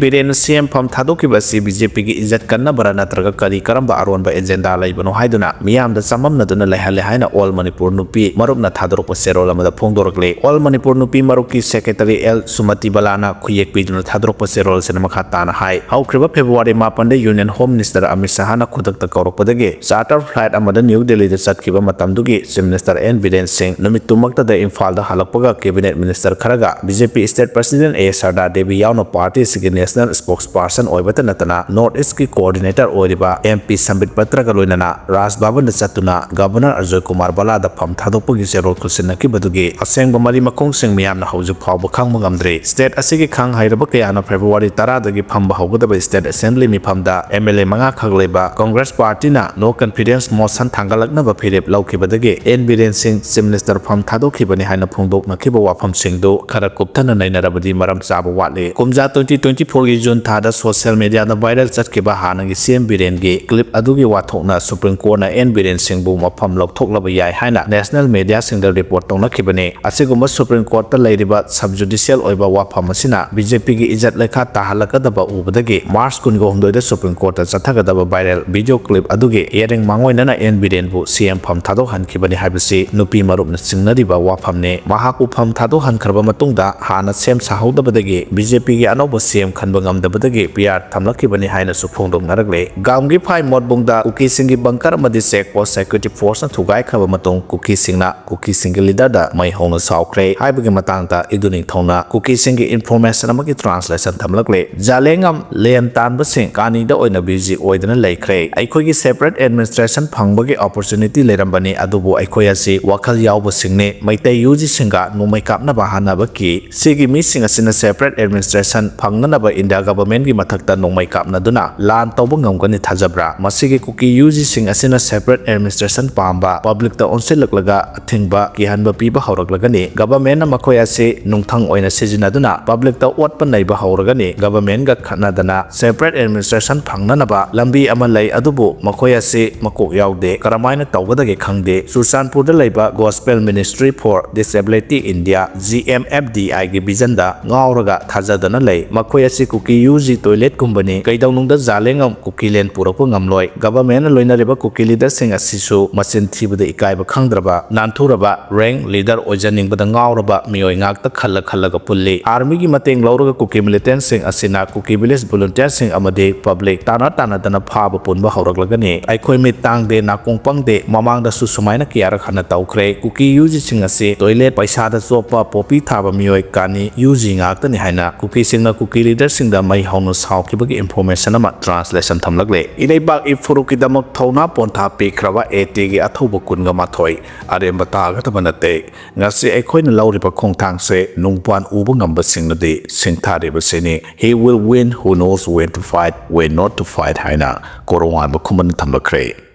ꯕꯤꯔꯦꯟꯅ ꯁꯤ ꯑꯦꯝ ꯐꯝ ꯊꯥꯗꯣꯛꯈꯤꯕ ꯑꯁꯤ ꯕꯤ ꯖꯦ ꯄꯤꯒꯤ ꯏꯖꯠ ꯀꯟꯅꯕ꯭ꯔꯥ ꯅꯠꯇ꯭ꯔꯒ ꯀꯔꯤ ꯀꯔꯝꯕ ꯑꯔꯣꯟꯕ ꯑꯦꯖꯦꯟꯗꯥ ꯂꯩꯕꯅꯣ ꯍꯥꯏꯗꯨꯅ ꯃꯤꯌꯥꯝꯗ ꯆꯃꯝꯅꯗꯨꯅ ꯂꯩꯍꯜꯂꯦ ꯍꯥꯏꯅ ꯑꯣꯜ ꯃꯅꯤꯄꯨꯔ ꯅꯨꯄꯤ ꯃꯔꯨꯞꯅ ꯊꯥꯗꯣꯔꯛꯄ ꯆꯦꯔꯣꯜ ꯑꯃꯗ ꯐꯣꯡꯗꯣꯔꯛꯂꯤ꯫ ꯑꯣꯜ ꯃꯅꯤꯄꯨꯔ ꯅꯨꯄꯤ ꯃꯔꯨꯞꯀꯤ ꯁꯦꯀ꯭ꯔꯦꯇꯔꯤ ꯑꯦꯜ ꯁꯨꯃꯇꯤꯕꯂꯥꯅ ꯈꯨꯌꯦꯛ ꯄꯤꯗꯨꯅ ꯊꯥꯗꯣꯔꯛꯄ ꯆꯦꯔꯣꯜ ꯑꯁꯤꯅ ꯃꯈꯥ ꯇꯥꯅ ꯍꯥꯏ, ꯍꯧꯈ꯭ꯔꯤꯕ ꯐꯦꯕ꯭ꯔꯨꯋꯥꯔꯤ ꯃꯥꯄꯟꯗ ꯌꯨꯅꯤꯌꯟ ꯍꯣꯝ ꯃꯤꯅꯤꯁꯇꯔ ꯑꯃꯤꯠ ꯁꯍꯥꯅ ꯈꯨꯗꯛꯇ ꯀꯧꯔꯛꯄꯗꯒꯤ ꯆꯥꯔꯇꯔ ꯐ꯭ꯂꯥꯏꯠ ꯑꯃꯗ ꯅ꯭ꯌꯨ ꯗꯦꯜꯂꯤꯗ ꯆꯠꯈꯤꯕ ꯃꯇꯝꯗꯨꯒꯤ ꯆꯤꯐ ꯃꯤꯅꯤꯁꯇꯔ ꯑꯦꯟ ꯕꯤꯔꯦꯟ ꯁꯤꯡ ꯅꯨꯃꯤꯠꯇꯨꯃꯛꯇꯗ ꯏꯝꯐꯥꯜꯗ ꯍꯜꯂꯛꯄꯒ ꯀꯦꯕꯤꯅꯦꯠ ꯃꯤꯅꯤꯁꯇꯔ ꯈꯔꯒ ꯕꯤ ꯖꯦ ꯄꯤ ꯁ꯭ꯇꯦꯠ ꯄ꯭ꯔꯁꯤꯗꯦꯟ ꯑꯦ ꯁꯔꯗꯥ ꯗꯦꯕꯤ ꯌꯥꯎꯅ ꯄꯥꯔꯇꯤ ꯑꯁꯤꯒꯤ ꯅꯦꯁꯅꯦꯜ ꯁ꯭ꯄꯣꯛꯁ ꯄꯥꯔꯁꯟ ꯑꯣꯏꯕꯇ ꯅꯠꯇꯅ ꯅꯣꯔꯠ ꯏꯁꯀꯤ ꯀꯣꯑꯣꯔꯗꯤꯅꯦꯇꯔ ꯑꯣꯏꯔꯤꯕ ꯑꯦꯝ ꯄꯤ ꯁꯝꯕꯤꯠ ꯄꯇ꯭ꯔꯒ ꯂꯣꯏꯅꯅ ꯔꯥꯖ ꯚꯕꯟꯗ ꯆꯠꯇꯨꯅ ꯒꯚꯔꯅꯔ ꯑꯖꯣꯏ ꯀꯨꯃꯥꯔ ꯕꯂꯥꯗ ꯐꯝ ꯊꯥꯗꯣꯛꯄꯒꯤ ꯆꯦꯔꯣꯜ ꯈꯨꯠꯁꯤꯟꯅꯈꯤꯕꯗꯨꯒꯤ ꯑꯁꯦꯡꯕ ꯃꯔꯤ ꯃꯈꯣꯡꯁꯤꯡ ꯃꯤꯌꯥꯝꯅ ꯍꯧꯖꯤꯛ ꯐꯥꯎꯕ ꯈꯪꯕ ꯉꯝꯗ꯭ꯔꯤ꯫ ꯁ꯭ꯇꯦꯠ ꯑꯁꯤꯒꯤ ꯈꯪ ꯍꯩꯔꯕ ꯀꯌꯥꯅ ꯐꯦꯕ꯭ꯔꯨꯋꯥꯔꯤ ꯇꯔꯥꯗꯒꯤ ꯐꯝꯕ ꯍꯧꯒꯗꯕ ꯁ꯭ꯇꯦꯠ ꯑꯦꯁꯦꯝꯕ꯭ꯂꯤ ꯃꯤꯐꯝꯗ ꯑꯦꯝ ꯑꯦꯜ ꯑꯦ ꯃꯉꯥ ꯈꯛ ꯂꯩꯕ ꯀꯪꯒ꯭ꯔꯦꯁ ꯄꯥꯔꯇꯤꯅ ꯅꯣ ꯀꯟꯐꯤꯗꯦꯟꯁ ꯃꯣꯁꯟ ꯊꯥꯡꯒꯠꯂꯛꯅꯕ ꯐꯤꯔꯦꯞ ꯂꯧꯈꯤꯕꯗꯒꯤ N Biren Singh chief minister ꯐꯝ ꯊꯥꯗꯣꯛꯈꯤꯕꯅꯤ ꯍꯥꯏꯅ ꯐꯣꯡꯗꯣꯛꯅꯈꯤꯕ ꯋꯥꯐꯝꯁꯤꯡꯗꯨ ꯈꯔ ꯀꯨꯞꯊꯅ ꯅꯩꯅꯔꯕꯗꯤ ꯃꯔꯝ ꯆꯥꯕ ꯋꯥꯠꯂꯤ꯫ ꯀꯨꯝꯖꯥ ꯇ꯭ꯋꯦꯟꯇꯤ ꯇ꯭ꯋꯦꯟꯇꯤ ꯐꯣꯔꯒꯤ ꯖꯨꯟ ꯊꯥꯗ ꯁꯣꯁꯤꯌꯦꯜ ꯃꯤꯗꯤꯌꯥꯗ ꯚꯥꯏꯔꯦꯜ ꯆꯠꯈꯤꯕ ꯍꯥꯟꯅꯒꯤ ꯁꯤ ꯑꯦꯝ ꯕꯤꯔꯦꯟꯒꯤ ꯀ꯭ꯂꯤꯞ ꯑꯗꯨꯒꯤ ꯋꯥꯊꯣꯛꯅ ꯁꯨꯄ꯭ꯔꯤꯝ ꯀꯣꯔꯠꯅ ꯑꯦꯟ ꯕꯤꯔꯦꯟ ꯁꯤꯡꯕꯨ ꯃꯐꯝ ꯂꯧꯊꯣꯛꯂꯕ ꯌꯥꯏ ꯍꯥꯏꯅ ꯅꯦꯁꯅꯦꯜ ꯃꯤꯗꯤꯌꯥꯁꯤꯡꯗ ꯔꯤꯄꯣꯔꯠ ꯇꯧꯅꯈꯤꯕꯅꯤ꯫ ꯑꯁꯤꯒꯨꯝꯕ ꯁꯨꯄ꯭ꯔꯤꯝ ꯀꯣꯔꯠꯇ ꯂꯩꯔꯤꯕ ꯁꯕ ꯖꯨꯗꯤꯁꯤꯌꯦꯜ ꯑꯣꯏꯕ ꯋꯥꯐꯝ ꯑꯁꯤꯅ ꯕꯤ ꯖꯦ ꯄꯤꯒꯤ ꯏꯖꯠ ꯂꯩꯈꯥ ꯇꯥꯍꯜꯂꯛꯀꯗꯕ ꯎꯕꯗꯒꯤ ꯃꯥꯔꯆ ꯀꯨꯟꯒ ꯍꯨꯝꯗꯣꯏꯗ ꯁꯨꯄ꯭ꯔꯤꯝ ꯀꯣꯔꯠꯇ ꯆꯠꯊꯒꯗꯕ ꯚꯥꯏꯔꯦꯜ ꯚꯤꯗꯤꯑꯣ ꯀ꯭ꯂꯤꯞ ꯑꯗꯨꯒꯤ ꯌꯥꯔꯦꯡ ꯃꯥꯡꯑꯣꯏꯅꯅ ꯑꯦꯟ ꯕꯤꯔꯦꯟꯕꯨ ꯁꯤ ꯑꯦꯝ ꯐꯝ ꯊꯥꯗꯣꯛꯍꯟꯈꯤꯕꯅꯤ ꯍꯥꯏꯕꯁꯤ ꯅꯨꯄꯤ ꯃꯔꯨꯞꯅ ꯆꯤꯡꯅꯔꯤꯕ ꯋꯥꯐꯝꯅꯤ꯫ ꯃꯍꯥꯛꯄꯨ ꯐꯝ ꯊꯥꯗꯣꯛꯍꯟꯈ꯭ꯔꯕ ꯃꯇꯨꯡꯗ ꯍꯥꯟꯅ ꯁꯦꯝ ꯁꯥꯍꯧꯗꯕꯗꯒꯤ ꯕꯤ ꯖꯦ ꯄꯤꯒꯤ ꯑꯅꯧꯕ ꯁꯤ ꯑꯦꯝ ꯈꯟꯕ ꯉꯝꯗꯕꯗꯒꯤ ꯄꯤ ꯑꯥꯔ ꯊꯝꯂꯛꯈꯤꯕꯅꯤ ꯍꯥꯏꯅꯁꯨ ꯐꯣꯡꯗꯣꯛꯅꯔꯛꯂꯦ꯫ ꯒꯥꯝꯒꯤꯐꯥꯏ ꯃꯣꯠꯕꯨꯡꯗ ꯀꯨꯀꯤꯁꯤꯡꯒꯤ ꯕꯪꯀꯔ ꯑꯃꯗꯤ ꯆꯦꯛ ꯄꯣꯁ ꯁꯦꯀ꯭ꯌꯨꯔꯤꯇꯤ ꯐꯣꯔꯁꯅ ꯊꯨꯒꯥꯏꯈ꯭ꯔꯕ ꯃꯇꯨꯡ ꯀꯨꯀꯤꯁꯤꯡꯅ ꯀꯨꯀꯤꯁꯤꯡꯒꯤ ꯂꯤꯗꯔꯗ ꯃꯩ ꯍꯧꯅ ꯁꯥꯎꯈ꯭ꯔꯦ ꯍꯥꯏꯕꯒꯤ ꯃꯇꯥꯡꯗ ꯏꯗꯨ ꯅꯤꯡꯊꯧꯅ ꯀꯨꯀꯤꯁꯤꯡꯒꯤ ꯏꯟꯐꯣꯔꯃꯦꯁꯟ ꯑꯃꯒꯤ ꯇ꯭ꯔꯥꯟꯁꯂꯦꯁꯟ ꯊꯝꯂꯛꯂꯦ꯫ ꯖꯥꯂꯦꯡꯉꯝ ꯂꯦꯟ ꯇꯥꯟꯕꯁꯤꯡ ꯀꯥꯅꯤꯗ ꯑꯣꯏꯅ ꯕꯤꯖꯤ ꯑꯣꯏꯗꯨꯅ ꯂꯩꯈ꯭ꯔꯦ꯫ ꯑꯩꯈꯣꯏꯒꯤ ꯁꯦꯄꯔꯦꯠ ꯑꯦꯗꯃꯤꯅꯤꯁꯇ꯭ꯔꯦꯁꯟ ꯐꯪꯕꯒꯤ ꯑꯣꯄꯣꯔꯆꯨꯅꯤꯇꯤ ꯂꯩꯔꯝꯕꯅꯤ, ꯑꯗꯨꯕꯨ ꯑꯩꯈꯣꯏ ꯑꯁꯤ ꯋꯥꯈꯜ ꯌꯥꯎꯕꯁꯤꯡꯅꯤ꯫ ꯃꯩꯇꯩ ꯌꯨ ꯖꯤꯁꯤꯡꯒ ꯅꯣꯡꯃꯩ ꯀꯥꯞꯅꯕ ꯍꯥꯟꯅꯕ ꯀꯤ꯫ ꯁꯤꯒꯤ ꯃꯤꯁꯤꯡ ꯑꯁꯤꯅ ꯁꯦꯄꯔꯦꯠ ꯑꯦꯗꯃꯤꯅꯤꯁꯇ꯭ꯔꯦꯁꯟ ꯐꯪꯅꯅꯕ ꯏꯟꯗꯤꯌꯥ ꯒꯚꯔꯟꯃꯦꯟꯠꯀꯤ ꯃꯊꯛꯇ ꯅꯣꯡꯃꯩ ꯀꯥꯞꯅꯗꯨꯅ ꯂꯥꯟ ꯇꯧꯕ ꯉꯝꯒꯅꯤ ꯊꯥꯖꯕ꯭ꯔꯥ? ꯃꯁꯤꯒꯤ ꯀꯨꯀꯤ ꯌꯨ ꯖꯤꯁꯤꯡ ꯑꯁꯤꯅ ꯁꯦꯄꯔꯦꯠ ꯑꯦꯗꯃꯤꯅꯤꯁꯇ꯭ꯔꯦꯁꯟ ꯄꯥꯝꯕ ꯄꯕ꯭ꯂꯤꯛꯇ ꯑꯣꯟꯁꯤꯜꯂꯛꯂꯒ ꯑꯊꯤꯡꯕ, ꯀꯤꯍꯟꯕ ꯄꯤꯕ ꯍꯧꯔꯛꯂꯒꯅꯤ꯫ ꯒꯚꯔꯟꯃꯦꯟꯠꯅ ꯃꯈꯣꯏ ꯑꯁꯤ ꯅꯨꯡꯊꯪ ꯑꯣꯏꯅ ꯁꯤꯖꯤꯟꯅꯗꯨꯅ ꯄꯕ꯭ꯂꯤꯛꯇ ꯑꯣꯠꯄ ꯅꯩꯕ ꯍꯧꯔꯒꯅꯤ꯫ ꯒꯚꯔꯟꯃꯦꯟꯠꯒ ꯈꯠꯅꯗꯅ ꯁꯦꯄꯔꯦꯠ ꯑꯦꯗꯃꯤꯅꯤꯁꯇ꯭ꯔꯦꯁꯟ ꯐꯪꯅꯅꯕ ꯂꯝꯕꯤ ꯑꯃ ꯂꯩ, ꯑꯗꯨꯕꯨ ꯃꯈꯣꯏ ꯑꯁꯤ ꯃꯀꯣꯛ ꯌꯥꯎꯗꯦ꯫ ꯀꯔꯝꯍꯥꯏꯅ ꯇꯧꯒꯗꯒꯦ ꯈꯪꯗꯦ꯫ ꯆꯨꯔꯆꯥꯟꯄꯨꯔꯗ ꯂꯩꯕ Gospel Ministry for Disability India, G M F D I ꯒꯤ vision ꯗ ꯉꯥꯎꯔꯒ ꯊꯥꯖꯗꯅ ꯂꯩ꯫ ꯃꯈꯣꯏ ꯑꯁꯤ ꯀꯨꯀꯤ ꯌꯨ ꯖꯤ toilet ꯀꯨꯝꯕꯅꯤ꯫ ꯀꯩꯗꯧꯅꯨꯡꯗ ꯖꯥꯂꯦꯡꯉꯝ ꯀꯨꯀꯤꯂꯦꯟ ꯄꯨꯔꯛꯄ ꯉꯝꯂꯣꯏ꯫ Government ꯅ ꯂꯣꯏꯅꯔꯤꯕ ꯀꯨꯀꯤ leader ꯁꯤꯡ ꯑꯁꯤꯁꯨ ꯃꯆꯤꯟ ꯊꯤꯕꯗ ꯏꯀꯥꯏꯕ ꯈꯪꯗ꯭ꯔꯕ, ꯅꯥꯟꯊꯨꯔꯕ, rank leader ꯑꯣꯏꯖꯅꯤꯡꯕꯗ ꯉꯥꯎꯔꯕ ꯃꯤꯑꯣꯏ ꯉꯥꯛꯇ ꯈꯜꯂ ꯈꯜꯂꯒ ꯄꯨꯜꯂꯤ꯫ Army ꯒꯤ ꯃꯇꯦꯡ ꯂꯧꯔꯒ ꯀꯨꯀꯤ militant ꯁꯤꯡ ꯑꯁꯤꯅ ꯀꯨꯀꯤ village volunteer ꯁꯤꯡ ꯑꯃꯗꯤ public ꯇꯥꯟꯅ ꯇꯥꯟꯅꯗꯅ ꯐꯥꯕ ꯄꯨꯟꯕ ꯍꯧꯔꯛꯂꯒꯅꯤ꯫ ꯑꯩꯈꯣꯏ ꯃꯤꯠ ꯇꯥꯡꯗꯦ, ꯅꯥꯀꯣꯡ ꯄꯪꯗꯦ, ꯃꯃꯥꯡꯗꯁꯨ ꯁꯨꯃꯥꯏꯅ ꯀꯌꯥꯔꯛ ꯍꯟꯅ ꯇꯧꯈ꯭ꯔꯦ꯫ ꯀꯨꯀꯤ ꯌꯨ ꯖꯤ ꯁꯤꯡ ꯑꯁꯤ toilet, ꯄꯩꯁꯥꯗ ꯆꯣꯞꯄ, poppy ꯊꯥꯕ ꯃꯤꯑꯣꯏ ꯀꯥꯅꯤ ꯌꯨ ꯖꯤ ꯉꯥꯛꯇꯅꯤ ꯍꯥꯏꯅ ꯀꯨꯀꯤꯁꯤꯡꯅ ꯀꯨꯀꯤ leader ꯁꯤꯡꯗ ꯃꯩ ꯍꯧꯅ ꯁꯥꯎꯈꯤꯕꯒꯤ information ꯑꯃ translation ꯊꯝꯂꯛꯂꯦ꯫ ꯏꯔꯩꯕꯥꯛ ꯏꯐꯨꯔꯨꯞꯀꯤꯗꯃꯛ ꯊꯧꯅꯥ ꯄꯣꯟꯊꯥ ꯄꯤꯈ꯭ꯔꯕ ꯑꯦ ꯇꯤꯒꯤ ꯑꯊꯧꯕ ꯀꯨꯟꯒ ꯃꯥꯊꯣꯏ ꯑꯔꯦꯝꯕ ꯇꯥꯒꯗꯕ ꯅꯠꯇꯦ꯫ ꯉꯁꯤ ꯑꯩꯈꯣꯏꯅ ꯂꯧꯔꯤꯕ ꯈꯣꯡꯊꯥꯡꯁꯦ ꯅꯨꯡꯄꯥꯟ ꯎꯕ ꯉꯝꯕꯁꯤꯡꯅꯗꯤ ꯁꯤꯡꯊꯥꯔꯤꯕꯁꯤꯅꯤ꯫ "He will win who knows when to fight, when not to fight" ꯍꯥꯏꯅ ꯀꯣꯔꯧꯉꯥꯟꯕ ꯈꯨꯃꯟꯅ ꯊꯝꯂꯛꯈ꯭ꯔꯦ꯫